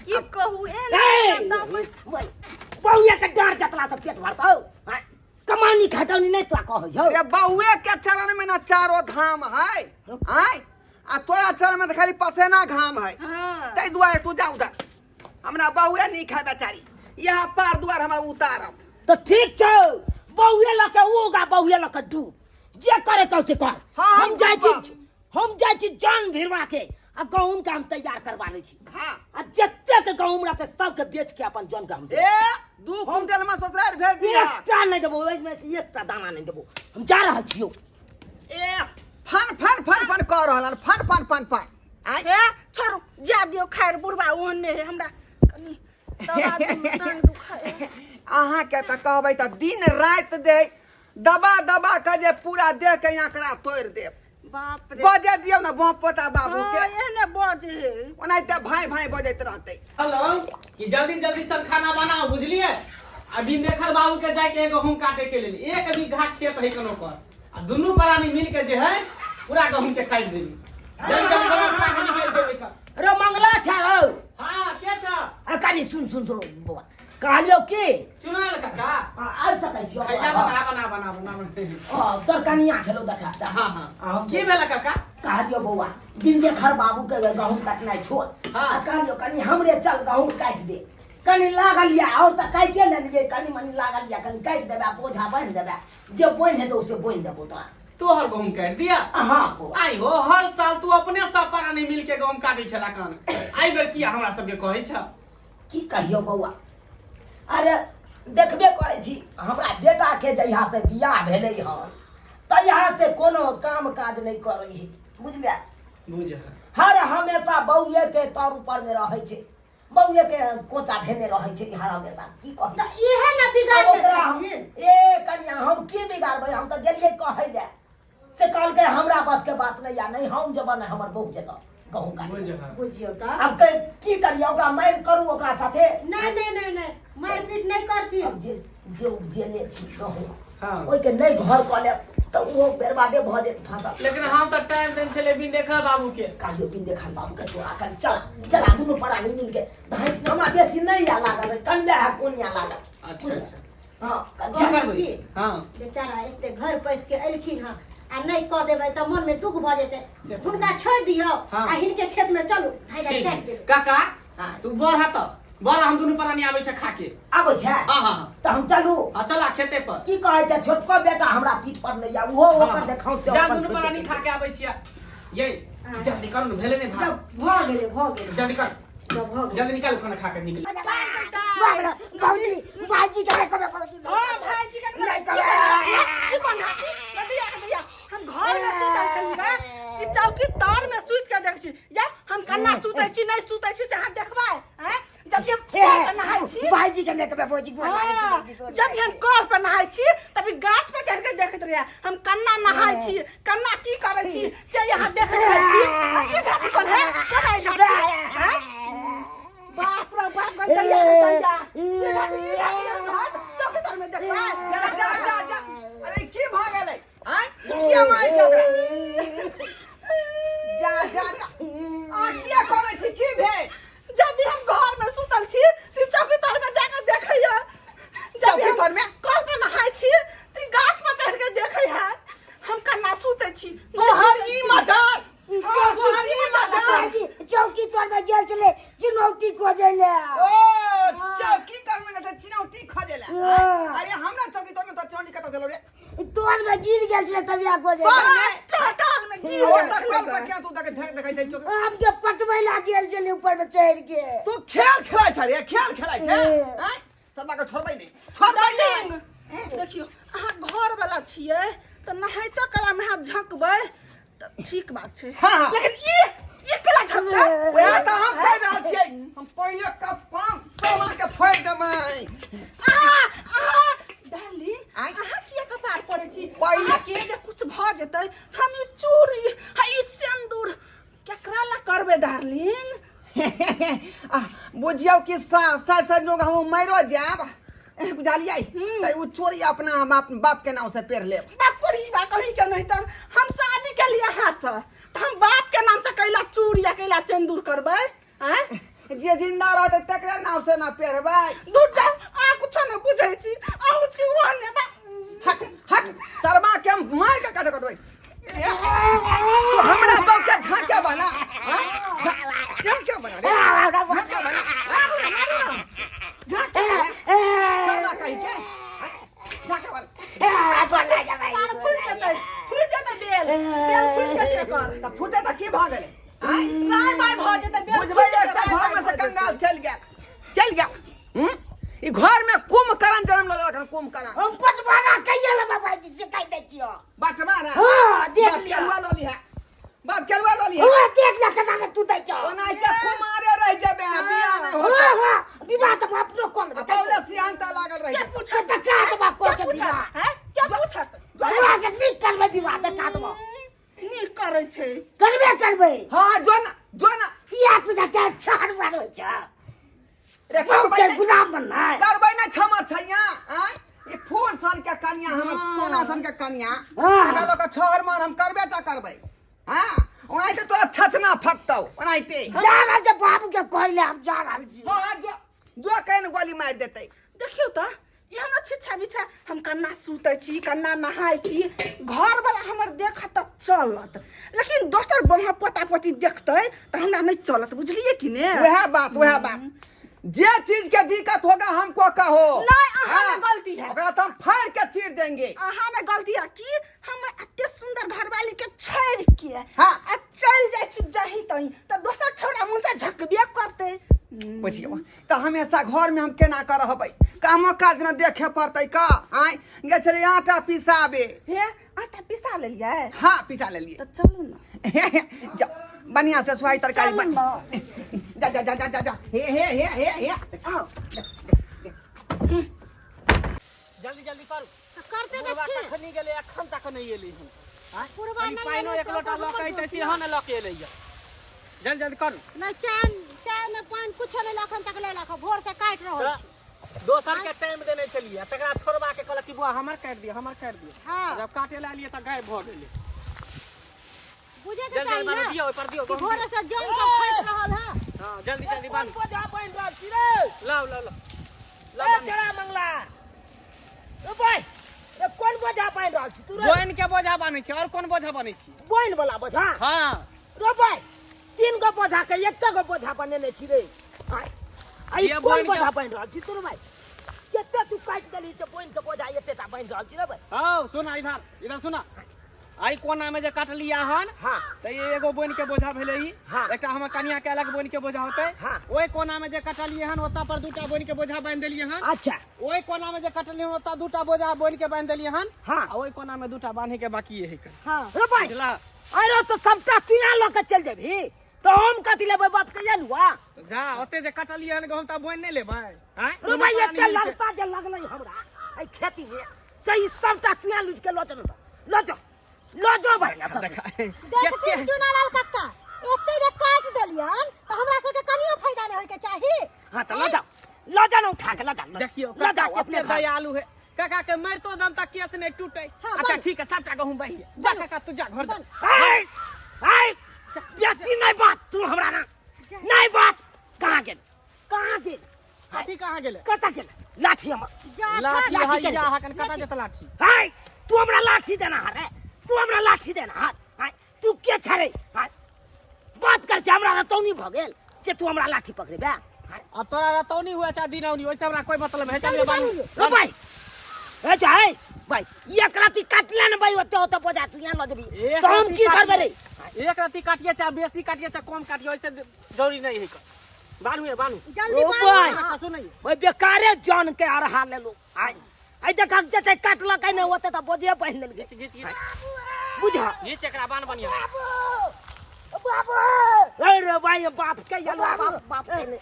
[SPEAKER 3] की कहू एहन
[SPEAKER 2] बहुए के डर जतला से पेट भरतौ। कमानी खटौनी नहीं तोरा कहै छौ।
[SPEAKER 5] रे बहुए के चरण में ना चारो धाम है। आय आ तोरा चरण में त खाली पसेना घाम है। तै दुआरे तू जा उधर। हमरा बहुए नीक है बेचारी, यहाँ पार दुआर हमरा उतारत।
[SPEAKER 2] तो ठीक छौ, बहुए लऽ के उगा बहुए लऽ के डूब, जे करे कौ से कर।
[SPEAKER 5] हाँ,
[SPEAKER 2] हम जाइ छी,
[SPEAKER 5] डूबब।
[SPEAKER 2] हम जाइ छी जान भिड़वा के आ गहूम के हम तैयार करवा लै छी।
[SPEAKER 5] हाँ।
[SPEAKER 2] आ जतेक गहूम रहतै सबके बेच के अपन जन के हम देबै।
[SPEAKER 5] ए 2 क्विंटल में ससुराल भेज दिया।
[SPEAKER 2] एकटा नहि देबो, ओहिमे से एकटा दाना नहि देबो। हम जा रहल छियौ।
[SPEAKER 5] ए फन फन फन फन कऽ रहल हन, फन फन फन फन। आइ।
[SPEAKER 3] ए छोड़ू, जा दियौ खैर, बुढ़बा ओहने है, हमरा कनी दबा दियौ, टांग दुखाइया।
[SPEAKER 5] अहाँके तऽ कहबै तऽ दिन राति दे दबा दबा के जे पूरा देह के आंकड़ा तोड़ि देब।
[SPEAKER 3] बाप रे।
[SPEAKER 5] बजे दियौ ने बाप पोता बाबू के।
[SPEAKER 3] हाँ, एहने बजे है।
[SPEAKER 5] ओनाहिते भाई भाई बजैत रहतै।
[SPEAKER 6] हेलो कि जल्दी जल्दी सब खाना बनाओ बुझलिए। आ बिंदेखर बाबू के जाके एगो गहूम काटे के लेल 1 बीघा खेत है कोनो पर, आ दुनू प्राणी मिल के जे है पूरा गहूम के काट देली। जल्दी जल्दी बनाओ, खाना खाने के लिए देबै।
[SPEAKER 2] रे मंगला छ रौ।
[SPEAKER 6] हां के छ?
[SPEAKER 2] आ कनी सुन सुन सुन बौआ, कहलियौ की
[SPEAKER 6] चुनाल काका।
[SPEAKER 2] हां, आबि सकै छी।
[SPEAKER 6] खैया बना बना बना बना बना।
[SPEAKER 2] हां, तोर कनिया छलौ देखा।
[SPEAKER 6] हां हां।
[SPEAKER 2] आ हम
[SPEAKER 6] की भेल काका?
[SPEAKER 2] कहलियौ बौआ, बिंदेखर बाबू के गहूम कटनाइ छोड़।
[SPEAKER 6] हां।
[SPEAKER 2] आ कहलियौ कनी हमरे चल गहूम काटि दे, कनी लागल या और तऽ काटिए लेलियै, कनी मनी लागल या कनी काटि देबै, बोझा बान्हि देबै, जे बोनि हेतौ से बोनि देबौ तोरा।
[SPEAKER 6] तोहर गहूम काटि दिया?
[SPEAKER 2] हां बौआ।
[SPEAKER 6] आई हो, हर साल तू अपने सब प्राणी मिल के गहूम काटै छला कान, आई बेर किया हमरा सबके कहै छ?
[SPEAKER 2] की कहियौ बौआ, अरे देखबे करै छी हमरा बेटा के जहिया से बियाह भेलै हन तहिया से कोनो काम काज नहि करै है, बुझलियै?
[SPEAKER 6] बुझ।
[SPEAKER 2] हर हमेशा बौए के तर ऊपर में रहै छै, बौए के कोचा धेने रहै छै हर हमेशा। की कहै
[SPEAKER 7] तऽ इहे ने बिगाड़
[SPEAKER 2] आब ओकरा हम ए कनिया हम की बिगाड़बै, हम तऽ गेलियै कहै लए, से कहलकै हमरा बस के बात नहीं या नहीं हम जेबै नहीं हमर बहू जेतौ गहूम काटे।
[SPEAKER 7] बुझियौ तऽ।
[SPEAKER 2] आब की करियै, ओकरा मारि करू ओकरा साथे?
[SPEAKER 7] नहीं नहीं नहीं नहीं, मारपीट नहीं करती।
[SPEAKER 2] अब जे जे उपजेने छी गहूम,
[SPEAKER 6] हाँ।
[SPEAKER 2] ओहिके नहीं घर कऽ लेब तऽ ओहो बर्बादे भऽ जेत फसल।
[SPEAKER 6] लेकिन हम तऽ टाइम देने छलियै बिंदेखर बाबू के।
[SPEAKER 2] कहियो बिंदेखर बाबू के तोरा कन चला चला दुनू प्राणी मिल के धाँसि हमरा बेसी नहीं या लागल है, कन्या है कोन या लागल।
[SPEAKER 6] अच्छा अच्छा।
[SPEAKER 2] हाँ, कन
[SPEAKER 6] की
[SPEAKER 2] चला।
[SPEAKER 6] करबै? हाँ।
[SPEAKER 7] बेचारा एते घर पैस के एलखिन हँ आ नहीं कऽ देबै तऽ मन में दुख भऽ जेतै।
[SPEAKER 6] से
[SPEAKER 7] हुनका छोड़ि दियौ
[SPEAKER 6] हाँ।
[SPEAKER 7] आ हिनके खेत में चलू, धाइ धाइ
[SPEAKER 6] ठीक।
[SPEAKER 7] काटि देबै।
[SPEAKER 6] काका,
[SPEAKER 2] हाँ।
[SPEAKER 6] तू बड़ हत, बड़ हम दुनू प्राणी आबै छै खा के।
[SPEAKER 2] आबै छै?
[SPEAKER 6] हाँ, हाँ, हाँ।
[SPEAKER 2] तऽ हम चलू?
[SPEAKER 6] हाँ, चला खेते पर।
[SPEAKER 2] की कहै छै छोटको बेटा हमरा पीठ पर नहीं आ, ओहो
[SPEAKER 6] हाँ।
[SPEAKER 2] ओकर देखाउ से
[SPEAKER 6] जा
[SPEAKER 2] अपन
[SPEAKER 6] दुनू
[SPEAKER 2] छोड़ि
[SPEAKER 6] प्राणी
[SPEAKER 2] देतै।
[SPEAKER 6] खा के आबै छियै। ये
[SPEAKER 7] हाँ।
[SPEAKER 6] जल्दी करू ने, भेलै नहि भात।
[SPEAKER 7] जब भऽ गेलै, भऽ गेलै।
[SPEAKER 6] जल्दी कर।
[SPEAKER 7] जब भऽ गेलै।
[SPEAKER 6] जल्दी निकालू खाना खा के निकल।
[SPEAKER 2] भौजी, भाईजी के कहबै, भौजी।
[SPEAKER 3] हां, भाईजी के
[SPEAKER 2] नहीं कहबै।
[SPEAKER 3] की बन्हा छी? दैया के दैया, हम घर में सुतल छली बा, ई चौकी तर में सुति के देख छी। या हम कन्ना सुतै छी नहीं सुतै छी से अहाँ देखबै, हैं? जब हम कल पर नहाय छी,
[SPEAKER 2] भाईजी के नहीं कहबै, भौजी, गोर लागै छी,
[SPEAKER 3] हाँ,
[SPEAKER 2] भौजी, गोर
[SPEAKER 3] जब हम कल पर नहाय छी तभी गाछ पर चढ़ के देखैत रहियै हम कन्ना नहाय छी, कन्ना की करै छी से यहाँ देखैत रहै छी। आ ई ढाकी कोन है? कोन है ई ढाकी? हैं? बाप रे बाप, गई दैया के दैया। ई ढाकी, ई ढाकी, ई ढाकी, चौकी तर में देखबै।
[SPEAKER 5] जा, जा, जा, जा। अरे की भऽ गेलै? आँय? किया मारै छै ओकरा? जा, जा, जा। अहाँ किया करै छी? की भेल?
[SPEAKER 3] जब भी हम घर में सुतल छी ती चौकी तर में जाके देखैया। जब भी
[SPEAKER 5] चौकी
[SPEAKER 3] हम
[SPEAKER 5] तर में?
[SPEAKER 3] कल पर नहाय छी ती गाछ पर चढ़ के देखै है हम कन्ना सुतै छी।
[SPEAKER 5] तोहर ई मजाल!
[SPEAKER 3] हाँ,
[SPEAKER 5] तोहर ई मजाल!
[SPEAKER 2] भाईजी, चौकी तर में गेल छलै चुनौती खोजै ले।
[SPEAKER 5] ओ, चौकी तर में गेल छलै चुनौती खोजै ले।
[SPEAKER 2] हाँ।
[SPEAKER 5] अरे हमरा चौकी तर में तो चुनौती कतऽ छलौ रे?
[SPEAKER 2] तोर में गिर गेल छलै तबिया खोजै ले।
[SPEAKER 5] तोर में?
[SPEAKER 3] टाल में गिर
[SPEAKER 5] ओ,
[SPEAKER 3] गेल
[SPEAKER 5] तऽ
[SPEAKER 3] छलै।
[SPEAKER 5] कल पर किया तू देख देखै छै चौकी?
[SPEAKER 2] आम के पटबै ला गेल छलै ऊपर में चढ़ के।
[SPEAKER 5] तू खेल खेलाइ छ रे, खेल खेलाइ छ?
[SPEAKER 2] ए।
[SPEAKER 5] आँय? सरबा के छोड़बै नहि, छोड़बै नहि।
[SPEAKER 3] देखियौ अहाँ घर वाला वाला छियै तऽ नहाइतो कला में हाथ झकबै तऽ ठीक बात छै
[SPEAKER 5] हाँ, हाँ।
[SPEAKER 3] लेकिन ई ई केला झकतै
[SPEAKER 5] वएह तऽ हम कहि रहल छियै हम पहिले कप 500 मार के फोड़ि देबै
[SPEAKER 3] आ आ डार्लिंग
[SPEAKER 5] आँय?
[SPEAKER 3] अहाँ किया कपार पड़ै छी
[SPEAKER 5] पहिले-
[SPEAKER 3] अहाँके जे कुछ भऽ जेतै तऽ हम ई चूड़ी आ ई सिन्दूर केकरा ला करबै डार्लिंग
[SPEAKER 5] आ, बुझियौ कि सा सा संजोग हम मरो जायब बुझलियै तऽ ओ चोरी अपना बाप बाप के नाम से पेर लेब
[SPEAKER 3] बाप कोरी बा कहीं के नहीं तऽ हम शादी के लिए हाथ से तऽ हम बाप के नाम से कैला चूड़ी आ कैला सिन्दूर करबै आँय
[SPEAKER 5] जे जिंदा रहतै तकरे नाम से ना पेरबै
[SPEAKER 3] दूर जाउ अहाँ कुछो नहि बुझै छी अहूँ छी ओहने बा
[SPEAKER 5] हट हट शर्मा के हम मार के काट देबै तू हमरा बाप के झांके वाला हाँ? झांके वाला रे झांके वाला झांके शर्मा कहीं के हाँ? झांके वाला
[SPEAKER 3] तार फूटि जेतै फूटि जेतै बेल बेल फूटि जेतै एकर
[SPEAKER 5] तऽ फूटे तऽ की भऽ गेलै आँय?
[SPEAKER 3] राय बाय भऽ जेतै बेल
[SPEAKER 5] बुझबै
[SPEAKER 3] फूटि जेतै,
[SPEAKER 5] एकटा
[SPEAKER 3] राय
[SPEAKER 5] घर में
[SPEAKER 3] बाय
[SPEAKER 5] से
[SPEAKER 3] भऽ जेतै।
[SPEAKER 5] कंगाल चलि गेल चलि गेल हम्म? ई घर में कुंभकर्ण जन्म लऽ लेलक हन कुंभकर्ण
[SPEAKER 2] हम पटवारा कहिया लेबै भाईजी से कहि दै छियौ
[SPEAKER 5] बटवारा
[SPEAKER 2] हाँ, देख
[SPEAKER 5] बाप
[SPEAKER 2] लिअ।
[SPEAKER 5] केलुआ लऽ लिहा बाप केलुआ लऽ लिहा
[SPEAKER 2] हुआ देख ले केना के तू दै छौ
[SPEAKER 5] ओनाहिते कुमारे रहि जेबे आ बियाह नहि
[SPEAKER 2] हाँ
[SPEAKER 5] होतौ
[SPEAKER 2] हाँ विवाह तऽ हम अपनो कऽ
[SPEAKER 5] आ
[SPEAKER 2] लेबै
[SPEAKER 5] बाउले सियानता लागल रहि
[SPEAKER 3] के
[SPEAKER 5] जेतौ।
[SPEAKER 3] पूछत
[SPEAKER 2] तऽ का देबा कऽ
[SPEAKER 3] के
[SPEAKER 2] के
[SPEAKER 3] पूछत
[SPEAKER 2] विवाह
[SPEAKER 3] हैं के पूछत
[SPEAKER 2] हमरा से नीक करबै विवाह तऽ का देबो
[SPEAKER 3] नीक करै छै
[SPEAKER 2] करबे करबै
[SPEAKER 5] हाँ जो ना जो ना
[SPEAKER 2] इएह पूजा के छहर बार होइ छै
[SPEAKER 5] रे
[SPEAKER 2] बहु
[SPEAKER 5] करबै
[SPEAKER 2] के
[SPEAKER 5] नहि-
[SPEAKER 2] गुलाम बननाइ
[SPEAKER 5] करबै ना छमर छैया आँय ई फूल सन के कनिया हमर सोना सन के कनिया
[SPEAKER 2] हाँ।
[SPEAKER 5] एकरा लऽ कऽ छहर मार हम करबे टा करबै हाँ ओनाहिते तोरा छछना फटतौ ओनाहिते
[SPEAKER 2] जा रहल छै बाबू के कहै हम जा रहल छी
[SPEAKER 5] हाँ हाँ, जो जो कहीं गोली मारि देतै
[SPEAKER 3] देखियौ तऽ एहन छिछा बिछा हम कन्ना सुतै छी कन्ना नहाय छी घरवला हमर देखत तऽ चलत लेकिन दोसर बम्हा पोता पोती देखतै तऽ हमरा नहि चलत बुझलियै कि ने
[SPEAKER 5] वह बात वह बात जे चीज के दिक्कत होगा हमको कहो
[SPEAKER 3] नहीं, अहाँ में
[SPEAKER 5] हाँ,
[SPEAKER 3] गलती है।
[SPEAKER 5] ओकरा तो हम फाड़ के चीर देंगे
[SPEAKER 3] अहाँ में गलती है कि हम एते सुंदर घरवाली के छोड़ के
[SPEAKER 5] हाँ।
[SPEAKER 3] आ चल जाइ छी जहीं तहीं तऽ दोसर छौड़ा मुँह से झकबे करतै
[SPEAKER 5] बुझियौ तऽ हमेशा घरमे हम केना कऽ रहबै कामो काज ने देखे पड़तै का आँय गेल छलियै आटा पिसाबे
[SPEAKER 3] हे आटा पिसा लेलियै
[SPEAKER 5] हाँ पिसा लेलियै
[SPEAKER 3] तऽ चलू ने
[SPEAKER 5] जाओ बढ़िया से सुहाई तरकारी बन जा जा जा जा जा जा हे हे हे हे हे
[SPEAKER 3] आओ
[SPEAKER 6] जल्दी जल्दी करू
[SPEAKER 7] करते तऽ
[SPEAKER 6] बुढ़वा
[SPEAKER 7] छी
[SPEAKER 6] कखनी गेलै अखन तक नहि एलै हन आँय?
[SPEAKER 7] बुढ़वा
[SPEAKER 6] कनि
[SPEAKER 7] नहि
[SPEAKER 6] पानिओ
[SPEAKER 7] एलै
[SPEAKER 6] एक
[SPEAKER 7] तऽ
[SPEAKER 6] लोटा
[SPEAKER 7] ओकर
[SPEAKER 6] लऽ के
[SPEAKER 7] हमर
[SPEAKER 6] अइतै
[SPEAKER 7] दोष
[SPEAKER 6] सेहो ने लऽ के एलै यऽ जल्दी जल्दी करू
[SPEAKER 7] नहि चाय चाय नहि पानि कुछो नहि अखन तक लेलक भोर से काटि रहल
[SPEAKER 6] तऽ
[SPEAKER 7] छी
[SPEAKER 6] दोसर के टाइम देने छलियै तकरा छोड़बा के कहलक कि बुआ हमर काटि दिअ हमर काटि दिअ
[SPEAKER 7] हाँ।
[SPEAKER 6] जब काटे ला एलियै तऽ गायब भऽ गेलै
[SPEAKER 7] बुझे के
[SPEAKER 6] जल्दी
[SPEAKER 7] चाही
[SPEAKER 6] जल्दी बान्हू
[SPEAKER 7] ना
[SPEAKER 6] दियौ ओहि पर दियौ
[SPEAKER 7] कि
[SPEAKER 6] गहूम
[SPEAKER 7] भोरे से जन सब खसि रहल है
[SPEAKER 6] दियौ। हाँ जल्दी जल्दी
[SPEAKER 1] कोन
[SPEAKER 6] बान्हू
[SPEAKER 1] बोझा बान्हि रहल छी रे
[SPEAKER 6] लाउ लाउ लाउ लाउ
[SPEAKER 1] ए
[SPEAKER 6] बान्हू।
[SPEAKER 1] चढ़ा मंगला ए भाई ए कोन बोझा बान्हि रहल छी तू रे
[SPEAKER 6] बोइन के बोझा बान्है छी और कोन बोझा बान्है छी
[SPEAKER 1] बोइन वाला बोझा
[SPEAKER 6] हाँ
[SPEAKER 1] रे भाई तीन गो बोझा के एक गो बोझा बनेने छी रे आय आ ई
[SPEAKER 6] ये
[SPEAKER 1] कोन
[SPEAKER 6] बोइन के-
[SPEAKER 1] बोझा बान्हि रहल छी तू रे भाई कते तू काटि देलही से बोइन के बोझा एते टा बान्हि रहल छी रे भाई
[SPEAKER 6] हौ सुना इधर इधर सुना आई कोना में जे कटलिया हन
[SPEAKER 1] हाँ।
[SPEAKER 6] तऽ ई एगो बोनि के बोझा भेलै ई
[SPEAKER 1] हाँ।
[SPEAKER 6] एकटा हमर कनिया के अलग बोनि के बोझा होतै
[SPEAKER 1] हाँ।
[SPEAKER 6] ओहि कोना में जे कटलियै हन ओतऽ पर दूटा बोनि के बोझा बान्हि देलियै हन
[SPEAKER 1] अच्छा
[SPEAKER 6] ओहि कोना में जे कटलियै हन ओतऽ दूटा बोझा बोनि के बान्हि देलियै हन
[SPEAKER 1] हाँ।
[SPEAKER 6] आ ओहि कोना में दूटा बान्हे के बाकी है कन
[SPEAKER 7] हाँ
[SPEAKER 1] रे भाई
[SPEAKER 6] बुझला
[SPEAKER 1] अरे तो सबटा तू यहाँ लऽ के चलि जेबही तऽ हम कथी लेबै बाप के अलुआ
[SPEAKER 6] जा ओते जे कटलियै हन गहूम तऽ बोनि नहि लेबै आँय
[SPEAKER 1] रे भाई
[SPEAKER 6] दुनू
[SPEAKER 1] एते
[SPEAKER 6] प्राणी मिलके।
[SPEAKER 1] लगता जे लगलै हमरा एहि खेती में से ई सबटा तू यहाँ लूटि के लऽ चल लऽ जाओ लऽ जाओ भाई एतऽ से।
[SPEAKER 7] देखथिन चुनालाल कक्का एते जे काटि देलियन तऽ हमरा सबके कनियो फायदा नहि होइके चाही
[SPEAKER 1] हाँ तऽ लऽ जाओ लऽ जाओ ना उठा के लऽ जाओ लऽ
[SPEAKER 6] देखियो
[SPEAKER 1] लऽ जाओ
[SPEAKER 6] अपने
[SPEAKER 1] अपने घर
[SPEAKER 6] दयालु है काका के मरतो दम तक केस नहीं टूटे
[SPEAKER 7] हाँ,
[SPEAKER 6] अच्छा
[SPEAKER 7] बन।
[SPEAKER 6] ठीक है सबटा गहूम बही जा काका तू जा घर जा
[SPEAKER 1] ऐ, ऐ, बेसी नहीं बात तू हमरा ना नहीं बात कहाँ गेल कहाँ गेल
[SPEAKER 6] हाथी कहाँ गेलै
[SPEAKER 1] कतऽ गेल लाठी हमर
[SPEAKER 7] जा
[SPEAKER 6] लाठी
[SPEAKER 1] लाठी
[SPEAKER 6] हैया
[SPEAKER 1] चलि
[SPEAKER 6] अहाँके कतऽ जेतै लाठी
[SPEAKER 1] है तू हमरा लाठी देना हर तू हमरा लाठी देना हर है तू के छरे है बात कर छै हमरा रतौनी भऽ गेल जे तू हमरा लाठी पकड़ेबे है
[SPEAKER 6] अब तोरा रतौनी हुए चाहे दिनौनी ओहिसे हमरा कोई मतलब है चलिए बानू
[SPEAKER 1] रो भाई ए जा है भाई एक राती काटले न भाई ओते ओते बजा तू यहाँ लऽ जेबी
[SPEAKER 6] एक
[SPEAKER 1] तो हम
[SPEAKER 6] राती
[SPEAKER 1] की करबै रे
[SPEAKER 6] एक रत्ती काटिए चाहे बेसी काटिए चाहे कम काटिए ओहिसे जरूरी नहीं है बानू है बानू
[SPEAKER 7] जल्दी
[SPEAKER 1] ओ
[SPEAKER 7] बान्हू
[SPEAKER 1] भाई
[SPEAKER 7] ना।
[SPEAKER 6] कसो नहीं
[SPEAKER 1] भाई बेकारे जान के अरहा लेलो आय
[SPEAKER 2] आइ देखक जते काटलकै ने ओते तऽ बोझे बान्हि लेलकै।
[SPEAKER 6] घीच घीच घीच।
[SPEAKER 2] बुझा।
[SPEAKER 6] घीच एकरा बान्ह बढ़िया।
[SPEAKER 2] बाबू अरे भाई बाप के ये बाप बाप के ने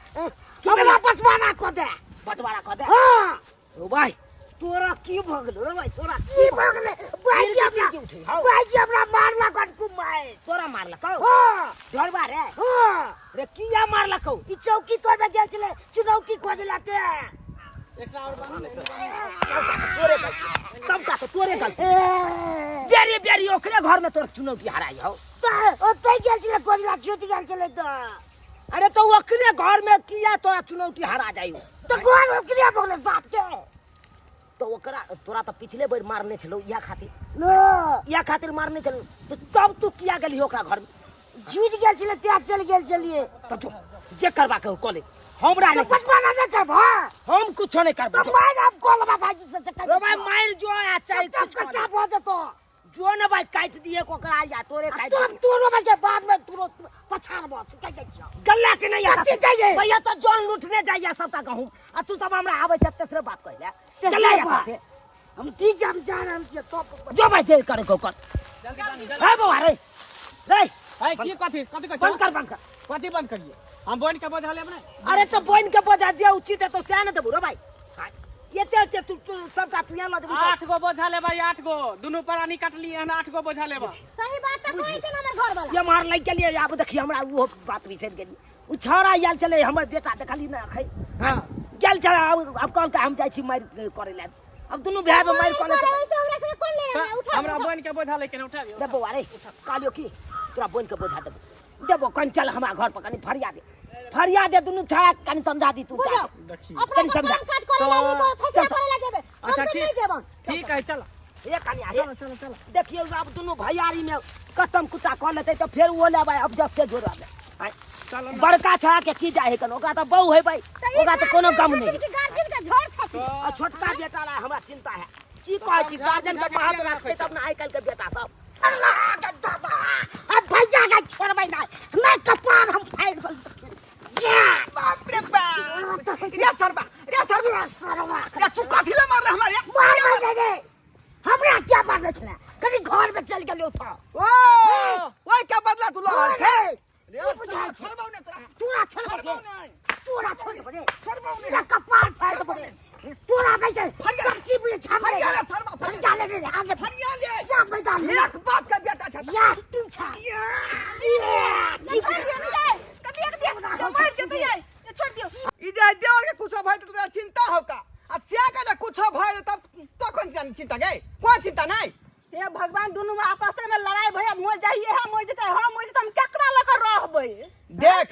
[SPEAKER 4] हमरा बंटवारा कऽ दे।
[SPEAKER 2] बंटवारा कऽ दे।
[SPEAKER 4] हाँ।
[SPEAKER 2] ओ भाई तोरा की भऽ गेलौ रे भाई, तोरा
[SPEAKER 4] की भऽ गेलै? भाईजी हमरा
[SPEAKER 2] की उठै हौ?
[SPEAKER 4] भाईजी हमरा मारलक हन कुमाय।
[SPEAKER 2] तोरा मारलकौ?
[SPEAKER 4] हाँ।
[SPEAKER 2] डरबा रे?
[SPEAKER 4] हाँ।
[SPEAKER 2] रे किया मारलकौ?
[SPEAKER 4] ई चौकी तोड़ में गेल छलै चुनौती खोजला ते।
[SPEAKER 6] एकटा और बान्ह ने।
[SPEAKER 2] तोरे गलती, सबटा तऽ तोरे गलती। बेरी बेरी ओकरे घर में तोर चुनौती हराई हौ।
[SPEAKER 4] तऽ ओतै गेल छलै खोजला, छूटि गेल छलै तऽ।
[SPEAKER 2] अरे तो ओकरे घर में किया तोरा चुनौती हरा जाइ हौ?
[SPEAKER 4] तऽ घर ओकरे भऽ गेलै साफ के।
[SPEAKER 2] तो ओकरा तोरा तऽ पिछले बेर मारने छलौ इएह खातिर।
[SPEAKER 4] न।
[SPEAKER 2] इएह खातिर मारने छलौ तऽ तब तू किया गेलही ओकरा घर में?
[SPEAKER 4] झूठ गेल छलै तें चलि गेल छलियै।
[SPEAKER 2] तऽ जो जे करबाक हो कऽ ले, हमरा
[SPEAKER 4] तऽ
[SPEAKER 2] नहि।
[SPEAKER 4] बंटवारा नहि करबह?
[SPEAKER 2] हम कुछो नहि करबो।
[SPEAKER 4] तऽ मारि हम कऽ लेबै भाईजी से से।
[SPEAKER 2] रे भाई मारि जो आ चाहे
[SPEAKER 4] तब
[SPEAKER 2] कुछ कऽ ले।
[SPEAKER 4] कच्चा भऽ जेतौ।
[SPEAKER 2] जो ने भाई काटि दिए ओकरा या तोरे काटि
[SPEAKER 4] तोर
[SPEAKER 2] दिए।
[SPEAKER 4] तोरो के बाद में तोरो पछाड़ बस कहि जाइ छियौ।
[SPEAKER 2] गल्ला के नहीं आता।
[SPEAKER 4] कथी जाइए?
[SPEAKER 2] भैया तो जौन लूटने जाइए सबटा गहूम आ तू सब हमरा आबै छै तेसरे बात कहले।
[SPEAKER 4] तेसरे
[SPEAKER 2] गल्ला या
[SPEAKER 4] बात।
[SPEAKER 2] से।
[SPEAKER 4] हम ठीक हम जा रहल छियै तो।
[SPEAKER 2] जो भाई जे करे को कर। हे बौआ रे रे।
[SPEAKER 6] है की कथी कथी कहै
[SPEAKER 2] बंद
[SPEAKER 6] छौ?
[SPEAKER 2] कर बंद कर।
[SPEAKER 6] कथी बंद करिए? हम बोनि के बोझा लेब ने।
[SPEAKER 2] अरे तो बोइन के बोझा जे उचित है तो सएह ने देबू रे भाई। एते एते तू तू सबटा तू यहाँ लऽ जेबू।
[SPEAKER 6] 8 गो बोझा लेबै, 8 गो दुनू प्राणी काटलियै हन, 8 गो बोझा लेबै।
[SPEAKER 7] सही बात तऽ कहै छै ने हमर घर वाला।
[SPEAKER 2] ये मार लागि गेलियै आब देखिए हमरा ओहो बात बिसरि गेलियै। ओ छौड़ा आयल छलै हमर बेटा देखली ने अखन।
[SPEAKER 6] हाँ।
[SPEAKER 2] गेल छलै आब, आब कहलकै हम जाइ छी मारि करै लए। अब दुनू भाय मारि
[SPEAKER 7] मारि
[SPEAKER 2] कऽ
[SPEAKER 7] करै से हमरा सबके कोन लेना है? उठा
[SPEAKER 6] हमरा बोनि के बोझा लेके ने उठाबियौ।
[SPEAKER 2] रे बौआ रे कहलियौ की तोरा बोनि के बोझा देबो देबो, कनि चल हमरा घर पर कनि फरिया दे फरिया दे दुनू छौड़ा के कनि समझा दी तू।
[SPEAKER 7] बुझो।
[SPEAKER 6] देखिए।
[SPEAKER 7] अपना
[SPEAKER 2] कनि
[SPEAKER 7] सब
[SPEAKER 2] समझा।
[SPEAKER 7] काम काज करे ला तो फैसला करे ला जेबे, हम
[SPEAKER 6] अच्छा
[SPEAKER 7] सब
[SPEAKER 6] ठीक
[SPEAKER 7] नहीं जेबन।
[SPEAKER 6] ठीक है चल।
[SPEAKER 2] ए कनि आ रे।
[SPEAKER 6] चलो चलो चलो।
[SPEAKER 2] देखियौ आब दुनू भैयारी में कटम कुत्ता कऽ लेतै तऽ फेर ओ लेबै अब जस से जोड़ब।
[SPEAKER 6] चलो ना।
[SPEAKER 2] बड़का छौड़ा के की जाइ है कन, ओकरा तऽ बहु है भाई, ओकरा तऽ कोनो गम नहि है।
[SPEAKER 7] गार्जियन के झोर छथि।
[SPEAKER 2] आ छोटका बेटा ला हमरा चिंता है, की कहै छी गार्जियन के महत्व राखतै तब ने आइ काल्हि के बेटा सब।
[SPEAKER 4] अल्लाह के दादा अब भैया के छोड़बै नहि नहि कपार हम फाड़ि देबै। जा
[SPEAKER 5] बाप रे बाप रे सरबा रे सरबा
[SPEAKER 4] सरबा
[SPEAKER 5] रे तू कथी ले मारले हमरा रे?
[SPEAKER 4] मारबै नहि रे, हमरा क्या मारने छलै? कनि घर में चलि गेलियौ तऽ।
[SPEAKER 5] ओ ओइ के बदला तू लऽ रहल छै?
[SPEAKER 4] की बुझाइ छै?
[SPEAKER 5] छोड़बौ नहि तोरा।
[SPEAKER 4] तोरा छोड़बौ
[SPEAKER 5] छोड़बौ
[SPEAKER 4] नहि।
[SPEAKER 5] नहि।
[SPEAKER 4] तोरा छोड़बौ रे।
[SPEAKER 5] छोड़बौ नहि।
[SPEAKER 4] सीधा कपार फाड़ि देबौ रे। तोरा नहि छै। सब चीज बुझै छै हमरे।
[SPEAKER 5] फरिया ले सरबा,
[SPEAKER 4] फरिया ले रे, आगे
[SPEAKER 5] फरिया ले।
[SPEAKER 4] जा मैदान में।
[SPEAKER 5] एक बाप के बेटा छै।
[SPEAKER 4] या तू छा। की बुझाइ छै?
[SPEAKER 3] कथी एक दिया मरि जेतै ये, छोड़ दियौ।
[SPEAKER 5] ई जे देवर के कुछो भय तोरा चिंता हो का, आ से के जे कुछो भय तब तखन चिंता गे, कोन चिंता नहीं?
[SPEAKER 3] हे भगवान दुनू में आपस में लड़ाई भैया मर जाइए है, मर जेतै हम मर जेतै, हम केकरा लऽ कऽ रहबै?
[SPEAKER 5] देख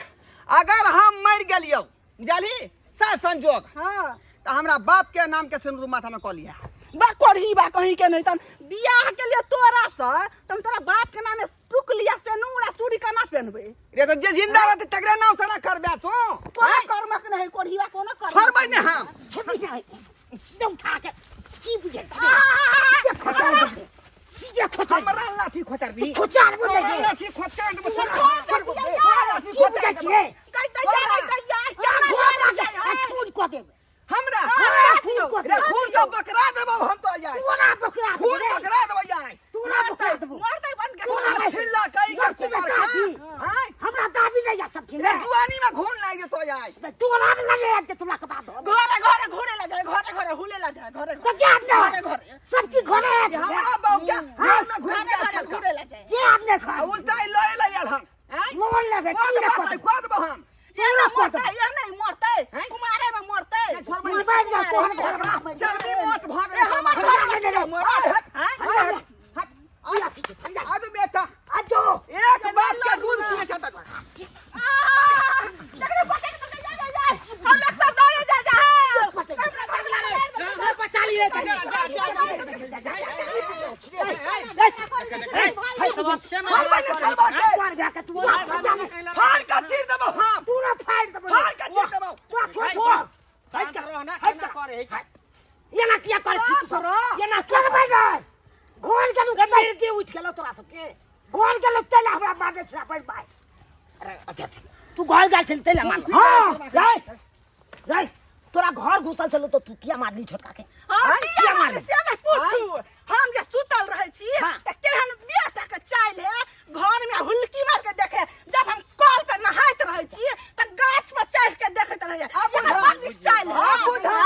[SPEAKER 5] अगर हम मर गेलियौ बुझलही से संजोग,
[SPEAKER 3] हाँ
[SPEAKER 5] तऽ हमरा बाप के नाम के सिन्दूर माथा में कऽ लिहा।
[SPEAKER 3] बा करही बा कहीं के नहीं तन बियाह के लिए तोरा से त हम तोरा बाप के नाम में टुक लिया से नूरा चूड़ी केना पहनबै?
[SPEAKER 5] रे तऽ जे जिंदा रहतै तकरे नाम से ना करबे तू।
[SPEAKER 3] कोनो कर्मक नहीं करही बा कोनो कर्मक
[SPEAKER 5] छोड़बै ने हम।
[SPEAKER 4] छोड़बै नहि। सीधा उठा के की बुझै छै? सीधे खोचार देबै। सीधे खोचार।
[SPEAKER 5] हमरा लाठी खोचारबी?
[SPEAKER 4] खोचारबो नहि गे।
[SPEAKER 5] लाठी खोचार देबो।
[SPEAKER 3] छोड़ दियौ।
[SPEAKER 4] की बुझै छियै?
[SPEAKER 3] कहि दैया दैया
[SPEAKER 4] घोड़ा के आ खून कऽ देबै।
[SPEAKER 5] हमरा
[SPEAKER 4] हाँ, खून कऽ
[SPEAKER 5] रे
[SPEAKER 4] देबै।
[SPEAKER 5] खून तऽ बकरा देबौ हम तो यार।
[SPEAKER 4] तोरा बकरा देबो
[SPEAKER 5] खून
[SPEAKER 4] रे।
[SPEAKER 5] बकरा देबौ यार।
[SPEAKER 4] तोरा बकरा देबो।
[SPEAKER 3] मरतै बन के
[SPEAKER 4] तोरा
[SPEAKER 5] तोरा छिल्ला कहि के
[SPEAKER 4] सब चीज में
[SPEAKER 5] कुमार
[SPEAKER 4] दाबी।
[SPEAKER 5] खा। आँय?
[SPEAKER 4] हमरा दाबी नहि या सब चीज
[SPEAKER 5] रे जुआनी में खून लागि जेतौ यार।
[SPEAKER 4] तोरा में नहि आबि जेतौ के बाद।
[SPEAKER 3] घरे घरे घुरे ला जाए, घरे घरे हुले ला जाए, घरे
[SPEAKER 4] तऽ जाब ने।
[SPEAKER 3] घरे घरे
[SPEAKER 4] सब चीज घरे आबि जेतौ।
[SPEAKER 5] हमरा बाप के घर में घुस
[SPEAKER 3] घरे
[SPEAKER 5] गेल
[SPEAKER 3] घरे
[SPEAKER 5] छलका।
[SPEAKER 3] घुरे ला जाए।
[SPEAKER 4] जे आब ने घर।
[SPEAKER 5] आ उल्टा ई लए ला यार हम। आँय?
[SPEAKER 4] लोन लेबै
[SPEAKER 5] कोन
[SPEAKER 4] की रे
[SPEAKER 5] बात है?
[SPEAKER 4] कऽ
[SPEAKER 5] कऽ देबौ हम।
[SPEAKER 4] तोरा कऽ
[SPEAKER 3] मरतै
[SPEAKER 4] देबौ।
[SPEAKER 3] या नहीं मरतै?
[SPEAKER 5] हैं?
[SPEAKER 3] कुमारे में मरतै।
[SPEAKER 5] नहि छोड़बै
[SPEAKER 4] मरि
[SPEAKER 5] नहि।
[SPEAKER 4] जाउ तोहर घर में मरि जाउ।
[SPEAKER 5] चर्बी मोट भऽ गेलै।
[SPEAKER 3] हमर
[SPEAKER 4] फरिया ले ले रे।
[SPEAKER 5] आय हट,
[SPEAKER 3] आँय?
[SPEAKER 5] आय हट, हट,
[SPEAKER 4] ई अथी छै, फरिया।
[SPEAKER 5] आजू बेटा
[SPEAKER 4] आ जो।
[SPEAKER 5] एक बाप के दूध पीने छै तक।
[SPEAKER 3] तकरे पटक देबै, जा जा जा। हम लोग सब दौड़े जा जा।
[SPEAKER 2] घर पर चाली रे कनि।
[SPEAKER 5] छोड़बै नहि सरबा के।
[SPEAKER 4] तोहर भए के तू फरिया ले।
[SPEAKER 5] फाड़ के चीर देबौ हम।
[SPEAKER 4] तोरा फाड़ि देबौ रे।
[SPEAKER 5] फाड़ के चीर देबौ।
[SPEAKER 4] तोरा छोड़
[SPEAKER 6] है,
[SPEAKER 4] देबौ।
[SPEAKER 6] शांत रह ना, केना करे है?
[SPEAKER 2] एना किया करै छी तू सब? एना किया
[SPEAKER 4] करबै नहि। घर गेलहुँ
[SPEAKER 2] रे मिर्गी उठि गेलौ तोरा सबके।
[SPEAKER 4] घर गेलहुँ तै हमरा मारने छलै अपन भाय।
[SPEAKER 2] अरे अच्छा ठीक। तू घर गेल छली तै लए मारलौ।
[SPEAKER 4] हाँ।
[SPEAKER 2] रे रे तोरा घर घुसल छलो तो तू किया मारली छोटका के?
[SPEAKER 3] हम
[SPEAKER 2] आँय,
[SPEAKER 3] किया
[SPEAKER 2] किया
[SPEAKER 3] मारली
[SPEAKER 2] मारली?
[SPEAKER 3] से नहि पूछू। हम जे सुतल रहै छी तऽ केहन बेटा के चालि है, घर में हुलकी मार के देखे। जब हम कल पे नहाइत रहै छी तऽ गाछ पर चढ़ के देखैत रहै।
[SPEAKER 5] आब
[SPEAKER 3] एकर
[SPEAKER 5] बुझा।
[SPEAKER 3] बड़ नीक चालि है।
[SPEAKER 5] आब बुझा।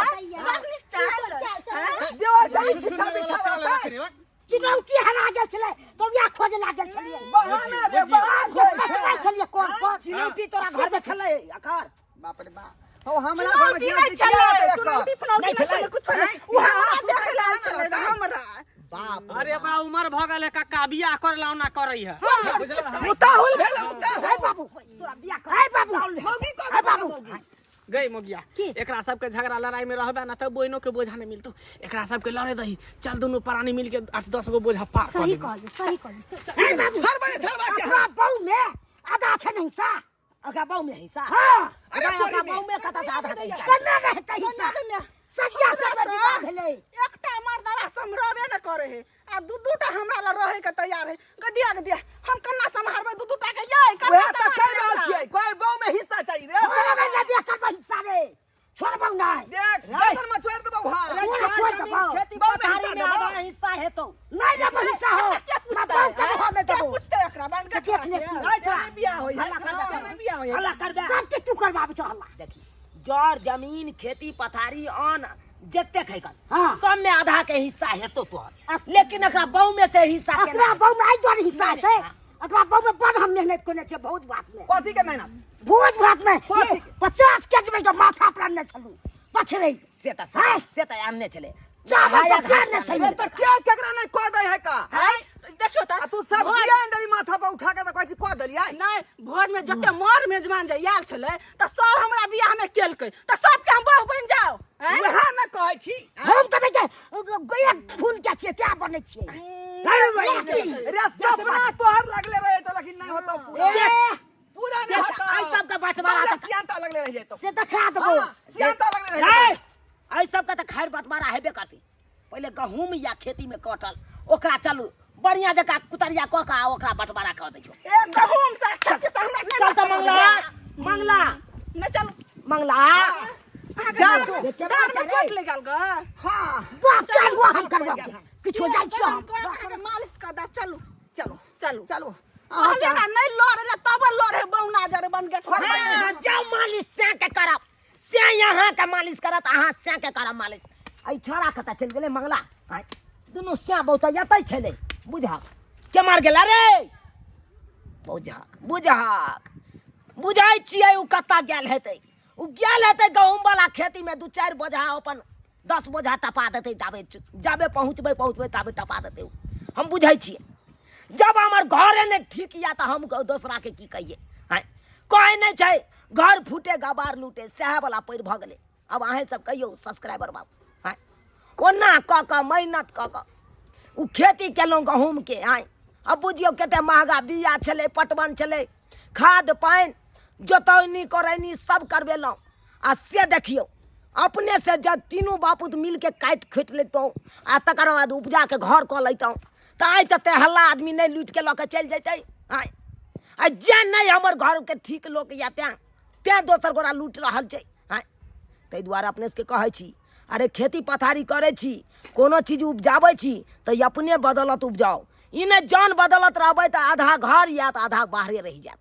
[SPEAKER 3] बड़ नीक चालि है।
[SPEAKER 5] देवर चली छिछा बिछा रहतै।
[SPEAKER 7] चुनौती हरा गेल छलै तो बियाह खोजे लागल छलियै।
[SPEAKER 5] बहाना रे बहाना
[SPEAKER 7] जे पटबै छलियै कोन कोन
[SPEAKER 2] चिनौती तोरा घर में छलै अकर?
[SPEAKER 5] बाप रे बाप, हो हमरा घर में
[SPEAKER 3] चुनौती नहि
[SPEAKER 5] चुनौती
[SPEAKER 3] छलै,
[SPEAKER 5] किया रहतै एकर?
[SPEAKER 3] चुनौती फुनौती
[SPEAKER 2] नहि
[SPEAKER 3] नहि
[SPEAKER 2] छलै।
[SPEAKER 3] छलै, कुछो नहि।
[SPEAKER 5] आँय?
[SPEAKER 3] ओ हमरा
[SPEAKER 5] इहाँ
[SPEAKER 3] देखै लए आयल
[SPEAKER 5] सुतै
[SPEAKER 3] छलै
[SPEAKER 5] कहाँ
[SPEAKER 3] हमरा।
[SPEAKER 5] बाप रे
[SPEAKER 6] अरे ओकरा उमर भऽ गेल है कक्का, बियाह कर ला ओना करै है। बुझल?
[SPEAKER 5] उताहुल भेल उताहुल।
[SPEAKER 7] हे बाबू,
[SPEAKER 2] तोरा बियाह कर।
[SPEAKER 7] हे बाबू,
[SPEAKER 5] मौगी कह
[SPEAKER 7] हे बाबू।
[SPEAKER 5] मौगी।
[SPEAKER 6] गई मोगिया, एकरा सबके झगड़ा लड़ाई में रहबे ना तऽ बहिनो के बोझा नहीं मिलतो। एकरा सबके लड़े दही, चल दुनू प्राणी मिल के 8-10 गो बोझा पार कर
[SPEAKER 7] सही
[SPEAKER 6] देबै।
[SPEAKER 7] कहलियै, सही कहलियै। हे बाबू,
[SPEAKER 5] छड़ बने छड़ बा के।
[SPEAKER 7] अपना बहू में आधा छै ने हिस्सा?
[SPEAKER 2] ओकरा बहू में हिस्सा?
[SPEAKER 7] हाँ।
[SPEAKER 5] अरे
[SPEAKER 2] अरे
[SPEAKER 5] चोरी
[SPEAKER 2] ओकरा
[SPEAKER 5] में।
[SPEAKER 2] बहू में कतऽ से आधा के हिस्सा?
[SPEAKER 7] केना रहतै हिस्सा? सज्जा से विवाह भेलै।
[SPEAKER 3] एकटा मर्दवा सम्हरबे ने करे है आ दू दूटा हमरा लग रहे के तैयार है। गदिया गदिया, हम कन्ना सम्हारबै दू दूटा के यै? कन्ना
[SPEAKER 5] उएह तऽ कहि
[SPEAKER 3] सम्हारबै
[SPEAKER 5] रहल
[SPEAKER 3] एकरा?
[SPEAKER 5] छियै, कोइ गाँव में हिस्सा चाहिए रे।
[SPEAKER 7] छोड़बै ने बियाह करबै हिस्सा रे, छोड़बौ नहि।
[SPEAKER 5] देख, गर्दन में छोड़ देबौ। हां,
[SPEAKER 7] तोरा छोड़ देबौ।
[SPEAKER 2] खेती
[SPEAKER 5] बहू में
[SPEAKER 2] पथारी
[SPEAKER 5] हिस्सा
[SPEAKER 2] में आधा
[SPEAKER 5] देबौ।
[SPEAKER 2] हिस्सा हेतौ।
[SPEAKER 7] नहि लेबौ हिस्सा हो।
[SPEAKER 3] के
[SPEAKER 7] ना
[SPEAKER 3] पूछतै?
[SPEAKER 7] बहू के हो नहि
[SPEAKER 3] के
[SPEAKER 7] देबौ।
[SPEAKER 3] पूछतै एकरा? बन
[SPEAKER 7] से देख ले तू।
[SPEAKER 2] नहि छोड़ा।
[SPEAKER 5] तेने बियाह होई है,
[SPEAKER 2] हल्ला करबे।
[SPEAKER 5] तेने बियाह होई है।
[SPEAKER 2] हल्ला करबे।
[SPEAKER 7] सबके तू करबाबै छौ हल्ला।
[SPEAKER 2] देखी, जर जमीन खेती पथारी अन्न जते खैकन
[SPEAKER 7] हाँ।
[SPEAKER 2] सब में आधा के हिस्सा हेतो तोहर, लेकिन एकरा बहू में से हिस्सा केना?
[SPEAKER 7] एकरा बहू में आइ दुआरे हिस्सा
[SPEAKER 2] नहि,
[SPEAKER 7] हेतै।
[SPEAKER 2] हाँ।
[SPEAKER 7] एकरा बहू में बड़ हम मेहनत केने छियै भोज भात में।
[SPEAKER 5] कथी के मेहनत?
[SPEAKER 7] भोज भात में
[SPEAKER 5] कथी के?
[SPEAKER 7] 50 के जी के माथा पर आनने छलू पछड़ै।
[SPEAKER 2] से तऽ
[SPEAKER 7] हाँ।
[SPEAKER 2] से तऽ आनने छलै।
[SPEAKER 7] चावल
[SPEAKER 2] नहाया
[SPEAKER 7] सब से आनने
[SPEAKER 2] घास
[SPEAKER 7] छलै।
[SPEAKER 5] रे तऽ के केकरा नहि कऽ दै है का?
[SPEAKER 3] है देखियौ तऽ
[SPEAKER 5] आ तू सब जिया अंदर माथा पर उठा के तऽ कहै छी कऽ देलियै।
[SPEAKER 3] नहि, भोज में जते मर मेजबान जे आयल छलै तऽ सब हमरा बियाह में केलकै, तऽ सबके हम बहू बनि जाउ? आँय?
[SPEAKER 5] उएह ने कहै छी।
[SPEAKER 7] हम तऽ बेटा एक खून के छियै तें बनै छियै।
[SPEAKER 5] रे सपना तोहर लगले रहे तऽ लेकिन नहि होतौ पूरा।
[SPEAKER 7] ए,
[SPEAKER 5] पूरा नहि होतौ।
[SPEAKER 2] एहि सबके बँटवारा
[SPEAKER 5] पहिले
[SPEAKER 2] तऽ
[SPEAKER 5] सियानता लगले रहि जेतौ।
[SPEAKER 7] से देखा देबौ।
[SPEAKER 5] हाँ, सियानता लगले रहि
[SPEAKER 2] रे
[SPEAKER 5] जेतौ।
[SPEAKER 2] एहि सबके तऽ खैर बँटवारा हेबे करतै। पहिले गहूम या खेती में कटल ओकरा चलू बढ़िया जकाँ कुतरिया कऽ कऽ आ ओकरा बँटवारा कऽ दै छौ।
[SPEAKER 3] ए गहूम से खेती से हमरा नहि
[SPEAKER 2] चल तऽ
[SPEAKER 3] मतलब
[SPEAKER 2] मंगला,
[SPEAKER 3] छै।
[SPEAKER 2] मंगला।
[SPEAKER 3] नहि चलू।
[SPEAKER 2] मंगला।
[SPEAKER 3] अहाँके
[SPEAKER 5] जा
[SPEAKER 3] डाँर-
[SPEAKER 5] तू।
[SPEAKER 3] डाँर में चोट लागि गेल ग।
[SPEAKER 5] हाँ।
[SPEAKER 7] बाप के हुआ हम करबो किछो जाइ छियो हम।
[SPEAKER 3] अहाँके मालिश कऽ देब, चलू।
[SPEAKER 5] चलो।
[SPEAKER 3] चलू।
[SPEAKER 5] चलो।
[SPEAKER 3] कहलियै
[SPEAKER 5] अहाँ
[SPEAKER 3] ने नहि लड़े ला तब लड़े बौना जरे बन गेठ।
[SPEAKER 2] हाँ, जाउ मालिश सैं के करब, सैं यहाँ के मालिश करत, अहाँ सैं के करब मालिश। एहि छौड़ा कतऽ चलि गेलै मंगला? आँय, दुनू सैं बहुत एतै छलै। बुझहक के मार गेला रे, बुझहक बुझहक बुझै छियै ओ कतऽ गेल हेतै। ओ गेल हेतै गहूम वाला खेती में, 2-4 बोझा अपन 10 बोझा टपा देतै, ताबे जाबे पहुँचबै पहुँचबै ताबे टपा देतै ओ। हम बुझै छियै, जब हमर घरे नहि ठीक यऽ तऽ हम दोसराके की कहियै? आँय, कहै नहि छै घर फूटे गबार लूटे, सएह वाला पैर भऽ गेलै। आब अहेँ सब कहियौ सब्सक्राइबर बाबू। आँय, ओना कऽ कऽ मेहनत कऽ कऽ ओ खेती केलहुँ गहूमके। आँय, आब बुझियौ कते महगा बिया छलै, पटवन छलै, खाद पानि जोतौनी करैनी सब करबेलहुँ, आ से देखियौ अपने से जब तीनू बापूत मिलके काटि खोटि लैतहुँ आ तकर बाद उपजाके घर कऽ लैतहुँ तऽ आइ तऽ तेहल्ला आदमी नहि लूटिके लऽ कऽ चलि जैतै। आँय, आ जे नहि हमर घरके ठीक लोक यऽ तेँ तेँ दोसर गोरा लूटि रहल छै। आँय, ताहि दुआरे अपने सबके कहै छी, अरे खेती पथारी करै छी, कोनो चीज उपजाबै छी तऽ अपने बदौलत उपजाउ, ई नहि जान बदौलत रहबै तऽ आधा घर आयत आधा बाहरे रहि जायत।